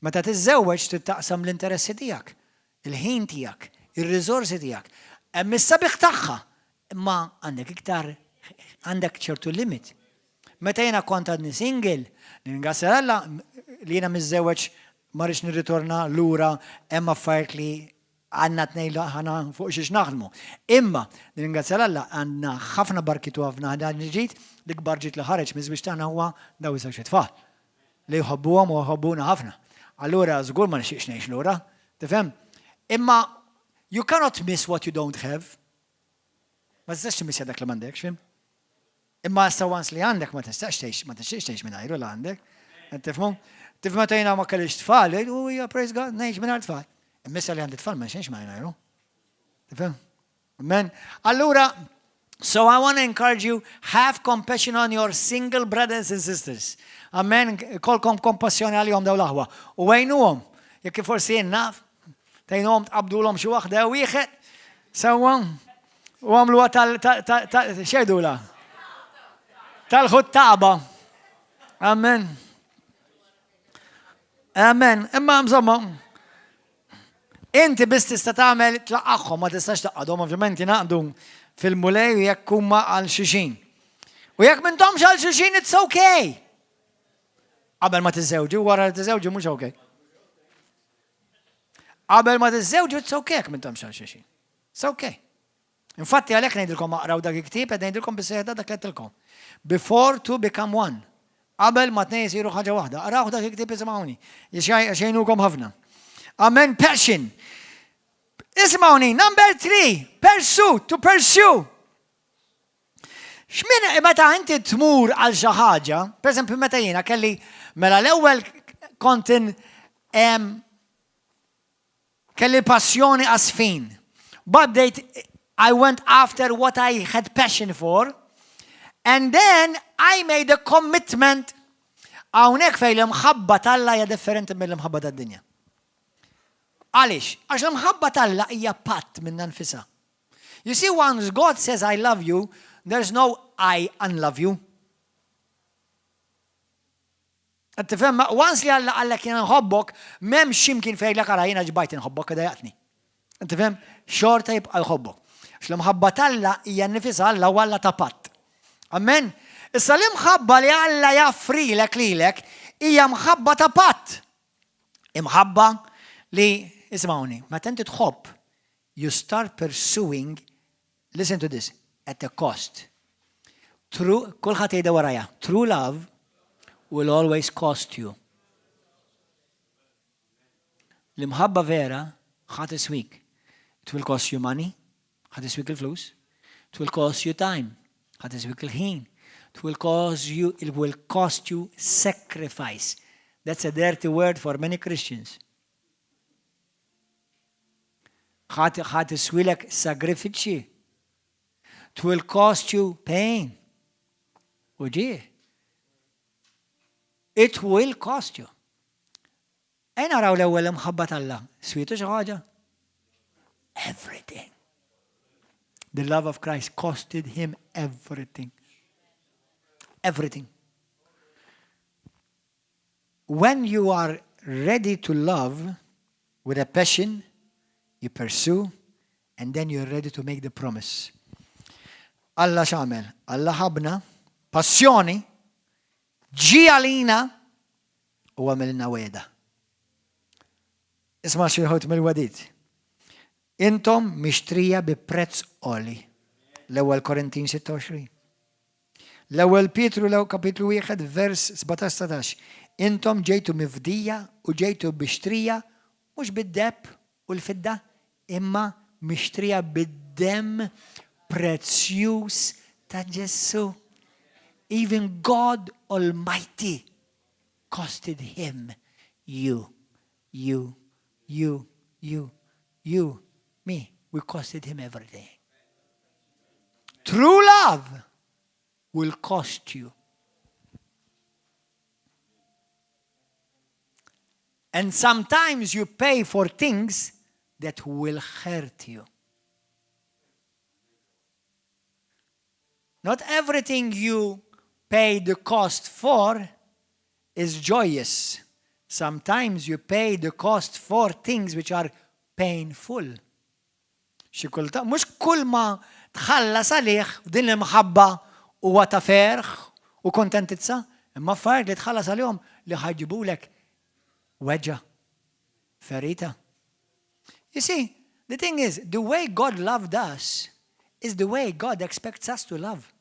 Meta tiżżewweġ trid taqsam l-interessi tiegħek, il-ħin tiegħek, ir-riżorsi tiegħek. Hemm is-sabiħ tagħha, imma għandek iktar għandek ċertu limit. Meta jiena kont għadni single, nirringrazzja 'l Alla li jiena miżżewweġ ma rridx nirritorna lura hemm affarijiet li għandna tnejn aħna fuq xiex naħdmu. Imma nirringrazzja 'l Alla għandna ħafna barkiet u ħafna ġid, l-ikbar ġid li ħareġ miż-żwieġ tagħna huwa dawn iż-żewġ itfal li jħobbuhom u jħobbuna ħafna. Allura żgur ma nixtieqx ngħix lura, tifhem? Imma you cannot miss what you don't have. Ma tistax timmissja dak li m'għandekx, fim? Imma issa once li għandek ma tistax tgħix, ma tixtieqx tgħix mingħajru la għandek. Qed tifhmu? Tif meta jiena ma kellix tfal, u hija praise God, ngħix mingħajr tfal. Imma issa li għandi tfal ma nixtieqx mingħajru. Tifhem? Amen. Allura, so I want to encourage you, have compassion on your single brothers and sisters. Amen. Kolkom kompassjoni għalihom daw l-aħwa. U għajnuhom. Jekk forsi jien naf, tgħinuhom tqabdulhom xi waħda wieħed, sewwa, u għamluha tal xejdula. Tal-ħuttaba. Amen. Amen. Imma insomma, inti biss tista' tagħmel tlaqaħħom, ma tistax taqgħadhom, ovvjament jingħaqdu fil-mulej jekk huma għal xulxin. U jekk m'intomx għal xulxin, it's okay. Qabel ma tiżżewġu, wara li tiżżewġu mhux okay. Qabel ma tiżżewġu, it's okay jekk m'intomx għal xulxin. It's okay. Infatti għalhekk ngħidilkom aqraw dak il-ktieb qed ngħidilkom bis-seħda dak li għedtilkom. Before two become one. Qabel ma tnejn isiru ħaġa waħda. Araw dak il-ktieb isimgħuni. Jgħinukom ħafna. Amen, passion. Isimgħuni, number three, pursue, to pursue. X'min meta inti tmur għal xi ħaġa, pereżempju meta jiena kelli mela l-ewwel kont kelli passjoni għas-sfin. But I went after what I had passion for, and then I made a commitment hawnhekk fejn l-imħabba t'Alla hija differenti mill-imħabba tad-dinja. Għaliex? Għax l-imħabba t'Alla hija patt minnha nfisha. You see, once God says I love you, there's no I unlove you. Qed tifhem? Once li Alla qallek jiena nħobbok, m'hemmx x'imkien fejn jgħidlek ara jiena ġbajt inħobbok dejjaqtni. Qed tifhem? Xorta jibqa' jħobbok. Għax l-imħabba t'Alla hija nnifisha Alla u Alla ta' patt. Amen? Issa l-imħabba li Alla jaffrilek lilek hija mħabba ta' patt. Imħabba li, isimgħuni, meta inti tħobb, you start pursuing, listen to this, at a cost. True, kulħadd jgħidha warajja, true love will always cost you. L-imħabba vera ħa tiswik. It will cost you money, ħa tiswik il-flus. It will cost you time, ħa tiswik il-ħin. It will cost you, it will cost you sacrifice. That's a dirty word for many Christians. Ħa tiswilek sagrifiċċji. It will cost you pain. Uġigħ. It will cost you. Ejja naraw l-ewwel imħabba t'Alla. Swietu xi ħaġa? Everything. The love of Christ costed him everything. Everything. When you are ready to love with a passion, you pursue, and then you're ready to make the promise. Alla x'għamel? Alla ħabna, passjoni, ġie għalina u għamilna wegħda. Isma' xi wħud mill-wegħdiet. Intom mixtrija bi prezz għoli. L-ewwel Korintin 26. L-ewwel Pietru l kapitlu 1 vers 17 Intom ġejtu mifdija u ġejtu mixtrija mhux bid-deheb u l-fidda, imma mixtrija bid-demm prezzjuż ta' Ġesù. Even God Almighty costed him you, you, you, you, you, me. We costed him everything. True love will cost you. And sometimes you pay for things that will hurt you. Not everything you pay the cost for is joyous. Sometimes you pay the cost for things which are painful. Xi kultant, mhux kull ma tħallas għalih f'din l-imħabba huwa ta' ferħ u kontentizza, imma affarijiet li tħallas għalihom li ħa jġibulek weġgħa, ferita. You see, the thing is, the way God loved us is the way God expects us to love.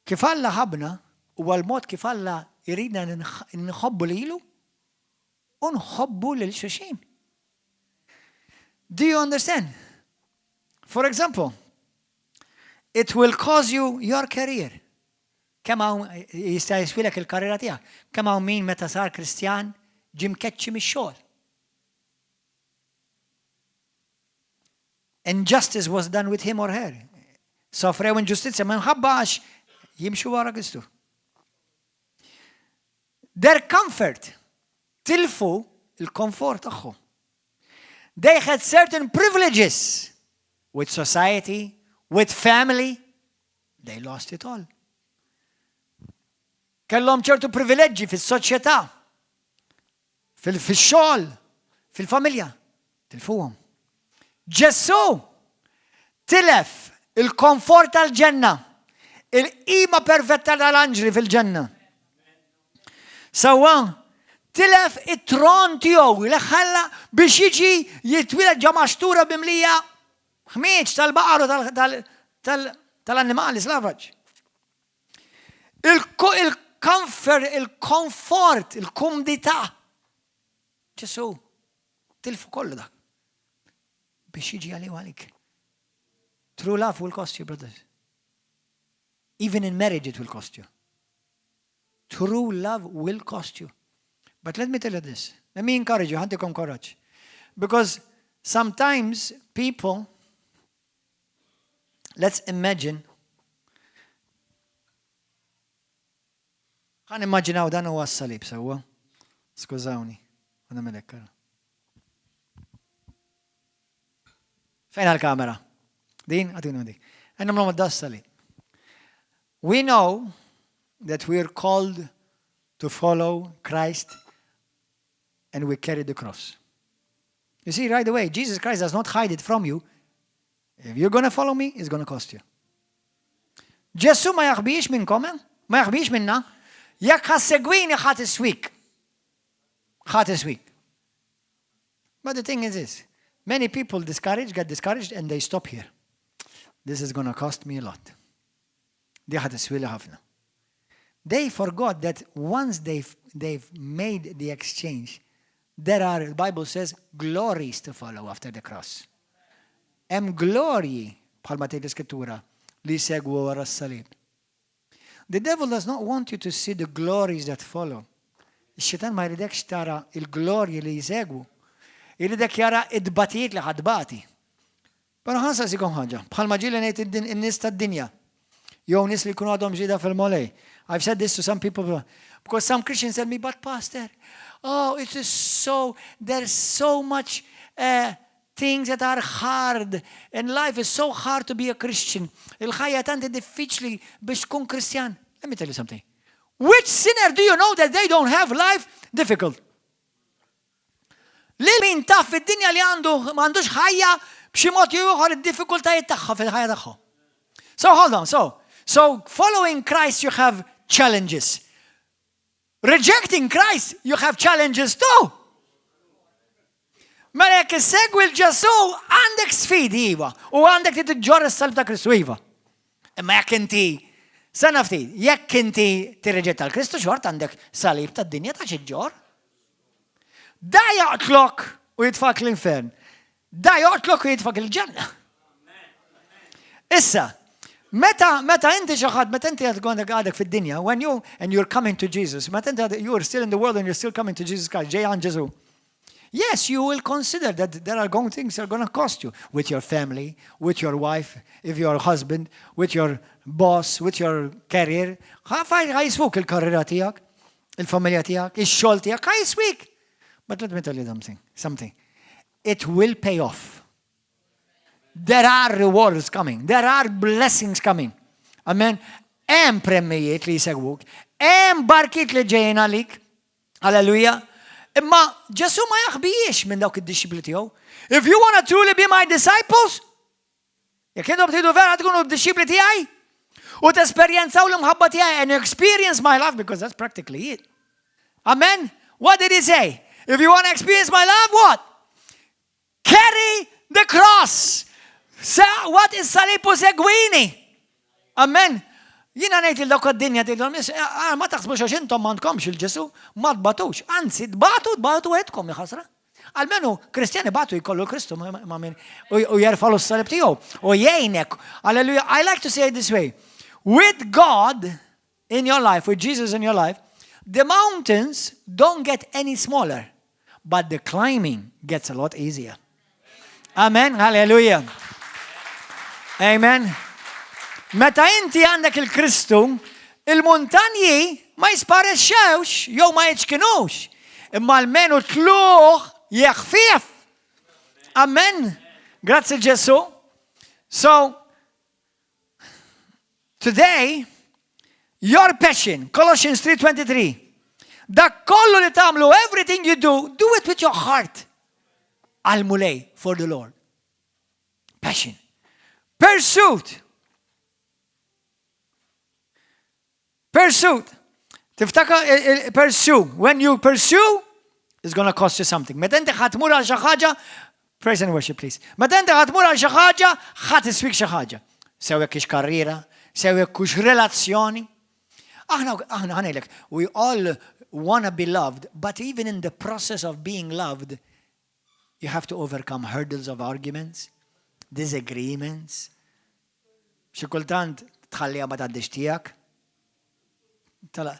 Kif Alla ħabbna huwa l-mod kif Alla jridna nħobbu lilu u nħobbu lil xulxin. Do you understand? For example, it will cause you your career. Kemm hawn jista' jiswilek il-karriera tiegħek. Kemm hawn min meta sar Kristjan ġie mkeċċi mix-xogħol. Injustice was done with him or her. Sofrew inġustizzja minħabba għax jimxu wara Kristu. Their comfort, tilfu il-komfort tagħhom. They had certain privileges with society, with family, they lost it all. Kellhom ċertu privileġġi fis-soċjetà, fil-xogħol, fil-familja. Tilfuhom. Ġesù tilef il-komfort tal-ġenna, il-qima perfetta tal-anġli fil-ġenna. Sewwa, tilef it-tron tiegħu li ħalla biex jiġi jitwieled ġo maxtura mimlija ħmieġ tal-baqar u tal-annimali slavaġ. Il-comfort, il-komfort, il-kumdità. Ġesù, tilfu kollu dak. Biex jiġi għalih għalik. True love will cost you, brothers. Even in marriage it will cost you. True love will cost you. But let me tell you this. Let me encourage you, ħa ntikom courage. Because sometimes people, let's imagine, ħa nimmaġinaw dan huwa s-salib sewwa. Skużawni, ħa nagħmel hekk. Fejn għal-kamera? Din, għatinu dik. Għanna mlom d-salib. We know that we are called to follow Christ and we carry the cross. You see, right away, Jesus Christ does not hide it from you. If you're going to follow me, it's going to cost you. Ġesù ma jaħbix minnkom, eh? Ma jaħbix minna. Jekk ħa ssegwini ħa tiswik. Ħa tiswik. But the thing is this, many people discourage, get discouraged and they stop here. This is going to cost me a lot. Di ħa tiswili ħafna. They forgot that once they've, they've made the exchange, there are, the Bible says, glories to follow after the cross. Hemm glorji, bħalma tgħid l-Iskrittura, li jsegwu wara s-salib. The devil does not want you to see the glories that follow. Ix-xitan ma jridekx tara il-glorji li jsegwu. Jridek jara id-batijiet li ħa tbati. Però ħa nsaqsikom ħaġa, bħalma ġieli ngħid in-nies tad-dinja, jew nies li jkunu għadhom ġdida fil-Mulej. I've said this to some people, because some Christians tell me, but pastor, oh, it is so, there's so much uh, things that are hard, and life is so hard to be a Christian. Il-ħajja tant diffiċli biex tkun Kristjan. Let me tell you something. Which sinner do you know that they don't have life difficult? Lil min taf fid-dinja li għandu m'għandux ħajja b'xi mod jew ieħor id-diffikultajiet tagħha fil-ħajja tagħha. So hold on, so so following Christ you have challenges. Rejecting Christ you have challenges too. Mela jekk issegwi l-Ġesù għandek sfidi iva u għandek li tiġġorr is-salib ta' Kristu iva. Imma jekk inti sena ftit, jekk inti tirriġetta l-Kristu xort għandek salib tad-dinja ta' xi ġġorr. Da joqtlok u jitfak l-infern. Da joqtlok u jitfak il-ġenna. Issa, meta meta inti xi ħadd, meta inti għandek għadek fid-dinja, when you and you're coming to Jesus, meta inti you're still in the world and you're still coming to Jesus Christ, ġej għand Ġesù. Yes, you will consider that there are going things that are going to cost you with your family, with your wife, if your husband, with your boss, with your career. Ħa jiswuk il-karriera tiegħek, il-familja tiegħek, ix-xogħol tiegħek, ħa jiswik. But let me tell you something, something. It will pay off. There are rewards coming. There are blessings coming. Amen. Hemm premijiet li jsegwuk, hemm barkiet li ġejjin għalik. Alleluja. Imma Ġesù ma jaħbijiex minn dawk id-dixxipli tiegħu. If you want to truly be my disciples, jekk intom tridu vera tkunu d-dixxipli tiegħi u tesperjenzaw l-imħabba tiegħi and experience my love because that's practically it. Amen. What did he say? If you want to experience my love, what? Carry the cross. What is salib u segwini? Amen. Jiena ngħid lil dawk għad-dinja tgħidilhom, ah, ma taħsbux għax intom m'għandkomx il-Ġesu, ma tbatux. Anzi, tbatu, tbatu għedkom ħasra. Almenu Kristjani batu jkollu Kristu ma' min u jerfalu s-salib tiegħu u jgħinek. Alleluja. I like to say it this way. With God in your life, with Jesus in your life, the mountains don't get any smaller, but the climbing gets a lot easier. Amen. Hallelujah. Amen. Meta inti għandek il-Kristu, il-muntanji ma jisparixxewx jew ma jiċkinux, imma almenu tlugħ jeħfief. Amen. Grazzi Ġesù. So, today, your passion, Colossians 3.23, dak kollu li tagħmlu, everything you do, do it with your heart. Għal-Mulej, for the Lord. Passion. Pursuit. Pursuit. Tiftakar pursue. When you pursue, it's gonna cost you something. Meta inti ħa tmur għal xi ħaġa, praise and worship please. Meta inti ħa tmur għal xi ħaġa, ħa tiswik xi ħaġa. Sew jekk hix karriera, sew jekk hux relazzjoni. Aħna, aħna ħa ngħidlek, we all wanna be loved, but even in the process of being loved, you have to overcome hurdles of arguments, disagreements. Xi kultant tħalliha ma tgħaddix tiegħek. Tala,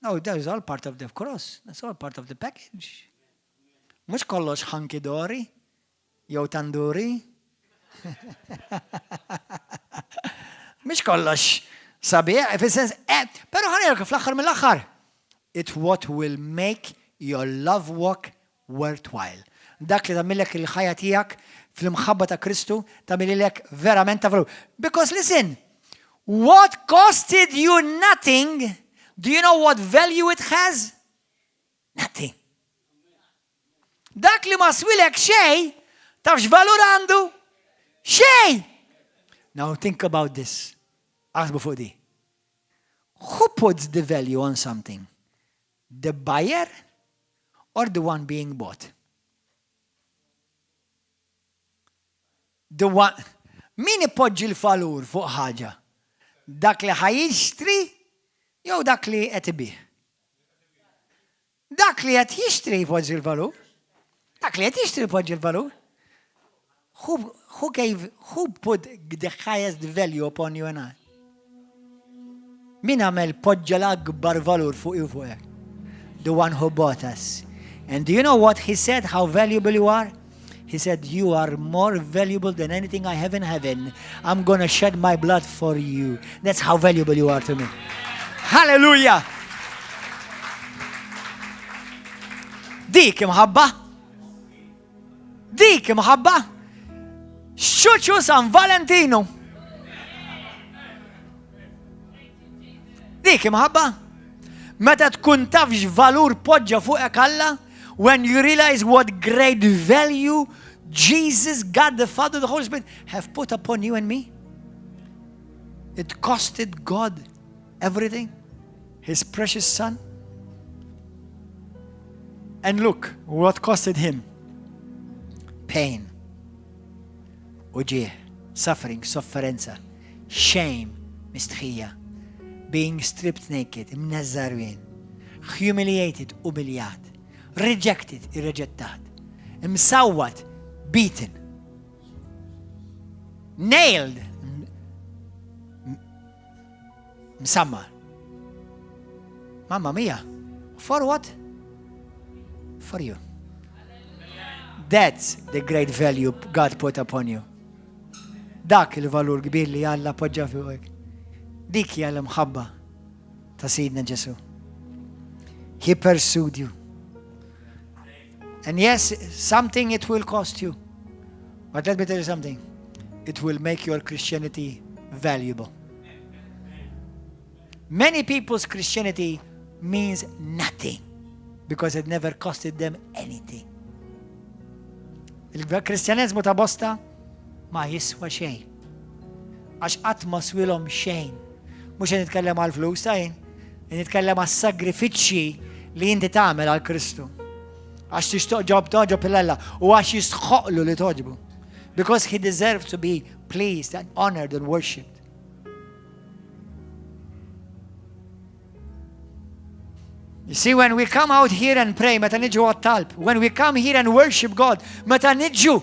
no, that is all part of the cross, that's all part of the package. Mhux kollox hunky dory jew tanduri. Mhux kollox sabiħ, fis-sens, eh, però ħa ngħidlek fl-aħħar mill-aħħar, it what will make your love walk worthwhile. Dak li tagħmilek il-ħajja tiegħek fl-imħabba ta' Kristu tagħmililek verament ta' valur. Because listen, what costed you nothing, do you know what value it has? Nothing. Dak li ma swilek xej, taf x'valur għandu? Xej! Now think about this. Aħsbu fuq di. Who puts the value on something? The buyer or the one being bought? The one Min ipoġġi l-valur fuq ħaġa? Dak li ħa jixtri jew dak li qed ibigħ? Dak li qed jixtri jpoġġi l-valur. Dak li qed jixtri jpoġġi l-valur. Who, who gave, who put the highest value upon you and I? Min għamel poġġa l-akbar valur fuq u fuqek? The one who bought us. And do you know what he said, how valuable you are? He said, You are more valuable than anything I have in heaven. I'm going to shed my blood for you. That's how valuable you are to me. Hallelujah! Dik imħabba. Dik imħabba. Xċuċu San Valentino. Dik imħabba. Meta tkun taf x'valur poġġa fuqek Alla, when you realize what great value Jesus, God the Father, the Holy Spirit have put upon you and me. It costed God everything, His precious Son. And look what costed him pain, uġigħ, suffering, sofferenza, shame, mistħija, being stripped naked, imneżża' għarwien, humiliated, umiljat, rejected, irreġettat, imsawwat, beaten, nailed, msammar. Mamma mia, for what? For you. That's the great value God put upon you. Dak il-valur kbir li Alla poġġa fuqek. Dik hija l-imħabba ta' Sidna Ġesu. He pursued you. And yes, something it will cost you. But let me tell you something. It will make your Christianity valuable. Many people's Christianity means nothing because it never costed them anything. Il-Kristjaneżmu ta' bosta ma jiswa xejn. Għax qatt ma swilhom xejn. Mhux qed nitkellem għal flus ta' jien, nitkellem għas sagrifiċċji li inti tagħmel għal Kristu. Għax tixtoq ġob toġob il-Alla u għax jistħoqlu li toġbu. Because he deserves to be pleased and honored and worshipped. You see, when we come out here and pray, meta niġu għat-talb, when we come here and worship God, meta niġu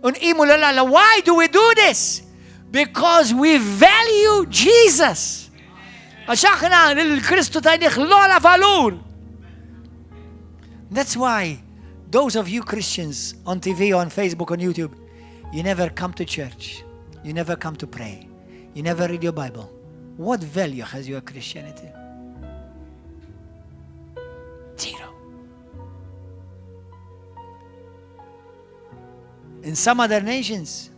unqimu l-Alla, why do we do this? Because we value Jesus. Għax aħna l-Kristu tajnih l-ola valur. That's why those of you Christians on TV, on Facebook, on YouTube, you never come to church. You never come to pray. You never read your Bible. What value has your Christianity? Zero. In some other nations,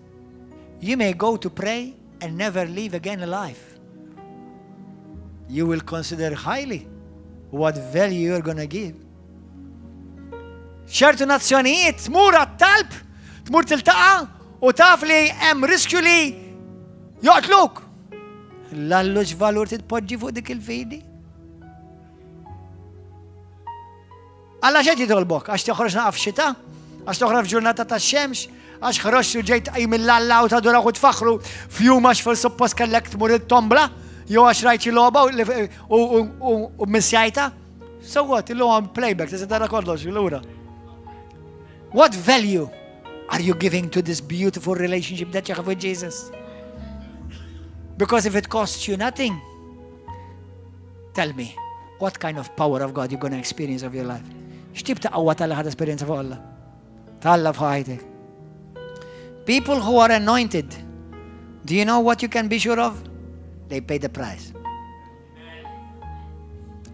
you may go to pray and never leave again alive. You will consider highly what value you're going to give. ċertu nazzjonijiet tmur għat-talb, tmur tiltaqa' u taf li hemm riskju li joqtluk. L-allu x'valur titpoġġi fuq dik il-fidi? Alla xed jitolbok, għax toħroġ naqaf xita, għax toħroġ ġurnata ta' xemx, għax ħroġt u ġejt tqajm il-Alla u taduraw u tfaħħru f'jum għax fil suppost kellek tmur it-tombla. jew għax rajt xi logħba u missjajta. So what, illum hawn playback, tista' tara kollox lura. What value are you giving to this beautiful relationship that you have with Jesus? Because if it costs you nothing, tell me, what kind of power of God you're going to experience of your life? X'tip ta' qawwa tal ħad esperjenza fuq Alla? T'Alla f'ħajtek. People who are anointed, do you know what you can be sure of? They pay the price.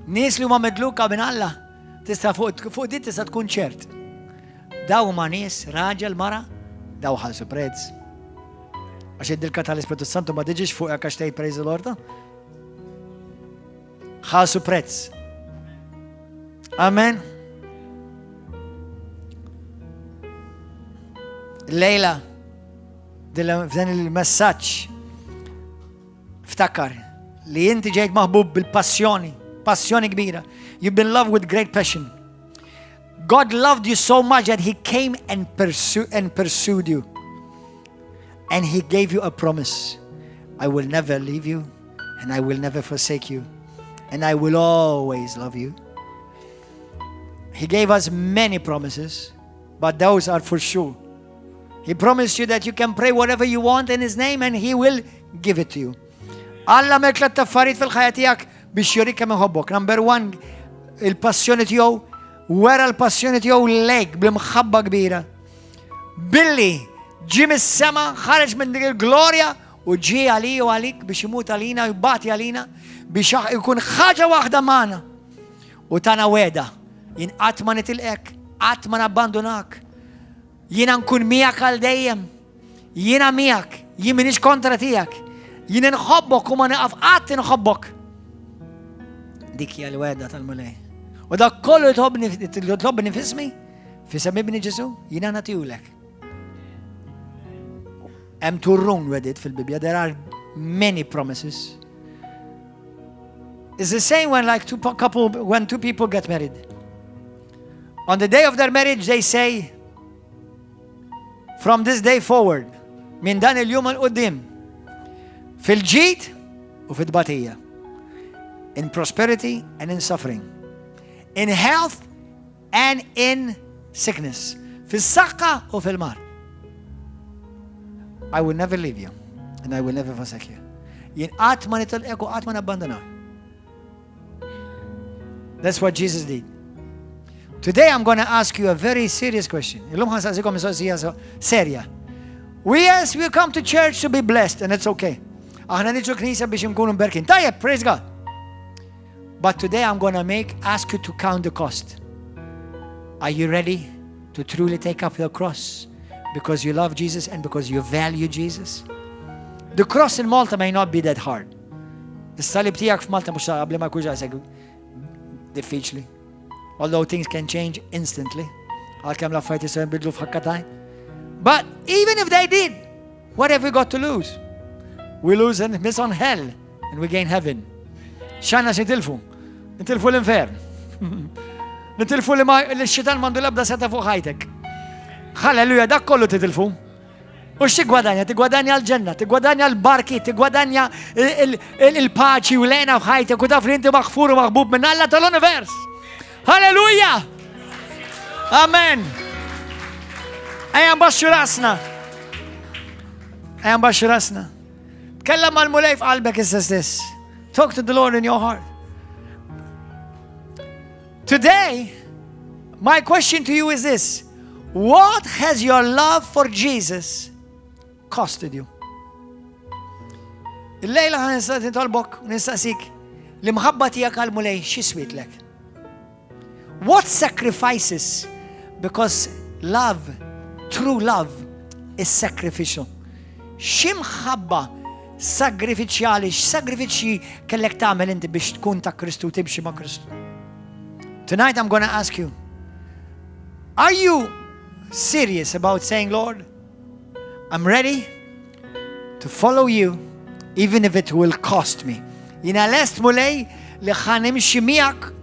Nies li huma midluka minn Alla, tista' fuq dit tista' tkun ċert. Daw huma nies, raġel, mara, daw ħalsu prezz. Għax id-dilka tal-Ispirtu Santu ma tiġix fuq għax tgħid praise the Lord. Ħalsu prezz. Amen. Lejla, f'dan il-messaġġ Ftakar li inti ġejt maħbub bil-passjoni, passjoni kbira. You've been loved with great passion. God loved you so much that he came and, pursue, and pursued you. And he gave you a promise. I will never leave you and I will never forsake you and I will always love you. He gave us many promises, but those are for sure. He promised you that you can pray whatever you want in His name and He will give it to you. Alla għamel tliet affarijiet fil-ħajja tiegħek biex jurik kemm iħobbok. Number one, il-passjoni tiegħu, wera l-passjoni tiegħu lejk bl-imħabba kbira. Billi ġie mis-sema, ħareġ minn dik il-glorja u ġie għalija u għalik biex imut għalina u jbati għalina biex ikun ħaġa waħda magħna. U tana wegħda, jien qatt ma nitilqek, qatt ma nabbandunak. Jiena nkun miegħek għal dejjem. Jiena miegħek, jien m'iniex kontra tiegħek. Jien inħobbok u ma nieqaf qatt inħobbok. Dik hija l-wegħda tal-Mulej. U dak kollu li tlobni f'ismi, f'isem ibni Ġesu, jiena nagħtihulek. Hemm turrun wegħdiet fil-Bibbja, there are many promises. It's the same when like two couple when two people get married. On the day of their marriage they say from this day forward, minn dan il-jum 'l quddiem, fil-ġid u fil-batija, in prosperity and in suffering, in health and in sickness, fis-saħħa u fil-mard. I will never leave you and I will never forsake you. Jien qatt ma nitilqek u qatt ma nabbandonak. That's what Jesus did. Today I'm going to ask you a very serious question. Illum ħa nsaqsikom mistoqsija serja. We yes, we come to church to be blessed and it's okay. Aħna niġu knisja biex nkunu mberkin. Tajjeb, praise God. But today I'm going to make ask you to count the cost. Are you ready to truly take up the cross because you love Jesus and because you value Jesus? The cross in Malta may not be that hard. Is-salib tiegħek f'Malta mhux qabli ma jkunx daqshekk diffiċli. Although things can change instantly. Għalkemm l-affarijiet jistgħu jinbidlu f'ħakka t'għajn. But even if they did, what have we got to lose? We lose and miss on hell and we gain heaven. X'għandna x'nitilfu? Nitilfu l-infern. Nitilfu li x-xitan m'għandu l-ebda setgħa fuq ħajtek. Halleluja, dak kollu titilfu. U x'tiggwadanja? Tiggwadanja l-ġenna, tiggwadanja l-barki, tiggwadanja il-paċi u l-hena f'ħajtek u taf li inti maħfur u maħbub minn Alla tal-univers. Halleluja! Amen! Ejja nbaxxu rasna. Ejja nbaxxu rasna. Tkellem mal-Mulej f'qalbek issa stess. Talk to the Lord in your heart. Today, my question to you is this. What has your love for Jesus costed you? Il-lejla ħa nitolbok, nistaqsik, l-imħabba tiegħek għal-Mulej xi swietlek? What sacrifices? Because love, true love, is sacrificial. X'imħabba sagrifiċjali, x'sagrifiċi kellek tagħmel inti biex tkun ta' Kristu, timxi ma' Kristu? Tonight I'm going to ask you, are you serious about saying, Lord, I'm ready to follow you even if it will cost me. Jiena lest Mulej li ħa nimxi miegħek,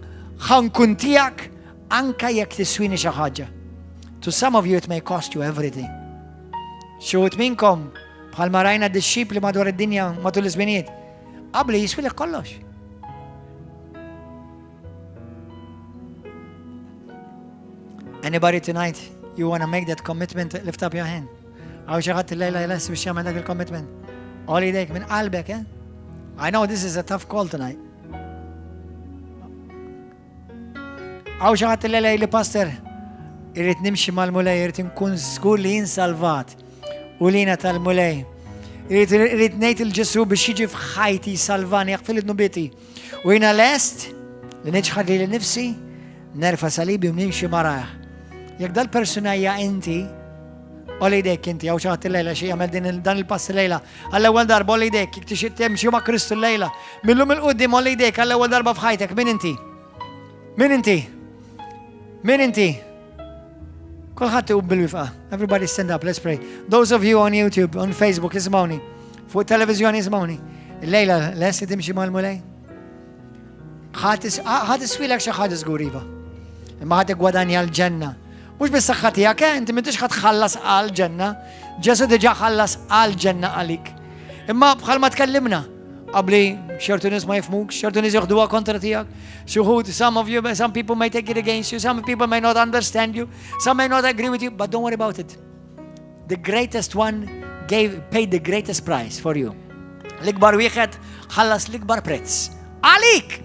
ħa nkun tiegħek, anka jekk tiswini xi ħaġa. To some of you it may cost you everything. Xi wħud minnkom bħalma rajna dixxipli madwar id-dinja matul iż-żminijiet. Qabli jiswilek kollox. Anybody tonight, you want to make that commitment, lift up your hand. Hawn xi ħadd illejla lest biex jagħmel dak il-commitment. Għolli idek minn qalbek, eh? I know this is a tough call tonight. Hawn xi ħadd illejla li pastor irrid nimxi mal-Mulej, irrid nkun żgur li jien salvat u li jiena tal-Mulej. Irrid ngħid 'il Ġesù biex jiġi f'ħajti salvani jaħfirli dnubieti. U jiena lest li niċħad lili nnifsi, nerfa' salibi u nimxi marajh. Jekk dal-persuna hija inti, għolli jdejk inti, hawn xi ħadd illejla xi jagħmel din dan il-pass illejla. Għall-ewwel darba għolli jdejk, jekk tixtieq timxi ma' Kristu llejla. Millum 'il quddiem għolli jdejk għall-ewwel darba f'ħajtek, min inti? Min inti? Min inti? Kulħadd iqum bil-wieqfa. Everybody stand up, let's pray. Those of you on YouTube, on Facebook, isimgħuni. Fuq televizjoni isimgħuni. Illejla lest li timxi mal-Mulej? Ħa tiswilek xi ħaġa żgur iva. Imma ħa tiggwadanja l-ġenna. Mhux bis-saħħa tiegħek, eh, inti m'intix ħa tħallas għall-ġenna. Ġesù diġà ħallas għall-ġenna għalik. Imma bħalma tkellimna, qabli ċertu nies ma jifhmuk, ċertu nies joħduha kontra tiegħek. Xi wħud, some of you, some people may take it against you, some people may not understand you, some may not agree with you, but don't worry about it. The greatest one gave, paid the greatest price for you. L-ikbar wieħed ħallas l-ikbar prezz. Għalik!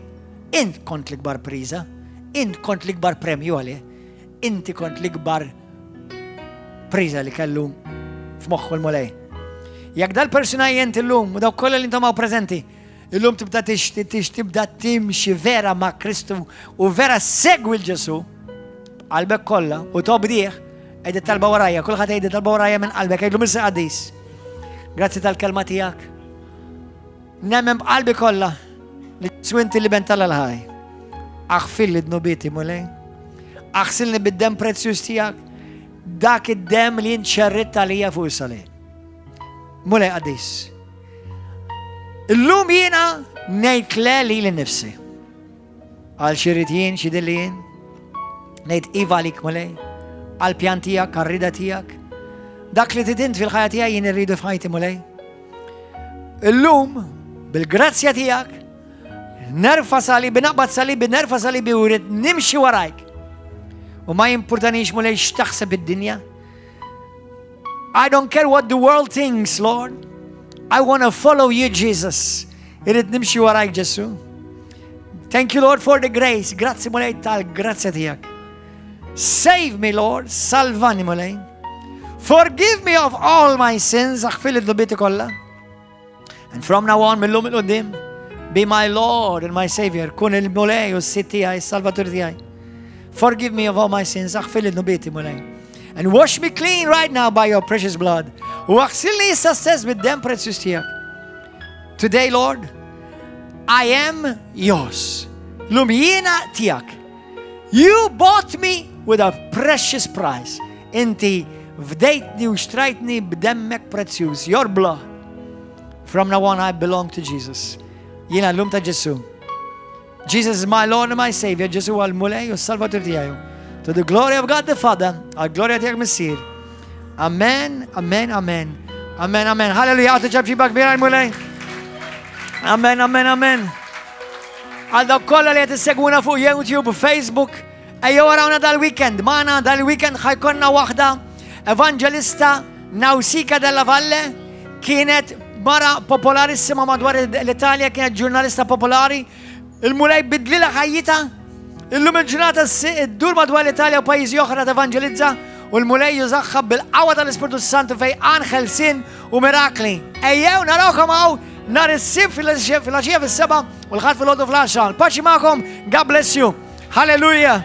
Int kont l-ikbar priża, int kont l-ikbar premju għalih, inti kont l-ikbar priża li kellu f'moħħu l-Mulej. Jekk dal-persuna jent illum u dawk kollha li intom hawn preżenti, illum tibda tix tibda timxi vera ma' Kristu u vera segwi l-Ġesu qalbek kollha u tobdih, għid it-talba warajja, kulħadd għid it-talba warajja minn qalbek, għidlu Missier Qaddis. Grazzi tal-kelma tiegħek. Nemmen b'qalbi kollha li Ġesù inti l-Iben t'Alla l-ħaj. Aħfirli dnubieti Mulej. Aħsilni bid-demm prezzjuż tiegħek, dak id-demm li int xerridt għalija fuq is-salib. Mulej qaddis. Illum jiena ngħid le lili nnifsi. Għal xi rrid jien, xi dilli jien. Ngħid iva għalik Mulej, għal pjan tiegħek, għal rida tiegħek. Dak li trid int fil-ħajja tiegħi jien irridu f'ħajti Mulej. Illum, bil-grazzja tiegħek, nerfa' salibi, naqbad salibi, nerfa' salibi u rrid nimxi warajk. U ma jimpurtanix Mulej x'taħseb id-dinja. I don't care what the world thinks, Lord. I want to follow you, Jesus. Irrid nimxi warajk, Ġesu. Thank you, Lord, for the grace. Grazzi, Mulej, tal-grazzja tiegħek. Save me, Lord. Salvani, Mulej. Forgive me of all my sins, aħfirli dnubieti kollha. And from now on, mil-lum 'il quddiem, be my Lord and my Savior, kun il-Mulej u s-Sid tiegħi, s-Salvatur tiegħi. Forgive me of all my sins, aħfirli dnubieti, Mulej. And wash me clean right now by your precious blood. U aħsilni issa stess bid-demm prezzjuż tiegħek. Today, Lord, I am yours. Lum jiena tiegħek. You bought me with a precious price. Inti fdejtni u xtrajtni b'demmek prezzjuż, your blood. From now on I belong to Jesus. Jiena llum ta' Ġesu. Jesus is my Lord and my Savior. Ġesu huwa l-Mulej u s-Salvatur tiegħi. To the glory of God the Father, għal glorja tiegħek Missier. Amen, amen, amen. Amen, amen. Halleluja, agħtu ċapċipa kbira l-Mulej. Amen, amen, amen. Għal dawk kollha li qed issegwuna fuq YouTube u Facebook, ejjew arawna dal-weekend. Magħna dal-weekend ħa jkollna waħda evangelista Nausicaa della Valle kienet mara popolarissima madwar l-Italja, kienet ġurnalista popolari. Il-Mulej bidlilha ħajjitha. Illum il-ġurnata ddur madwar l-Italja u pajjiżi oħra tevanġelizza u l-Mulej jużaha bil-qawwa tal-Ispirtu Santu fejqan ħelsien u mirakli. Ejjew narawkom hawn nhar is-Sibt fil-għaxija fis-seba' u l-Ħadd fil-għodu fl-10. Paċi magħkom, God bless you. Hallelujah.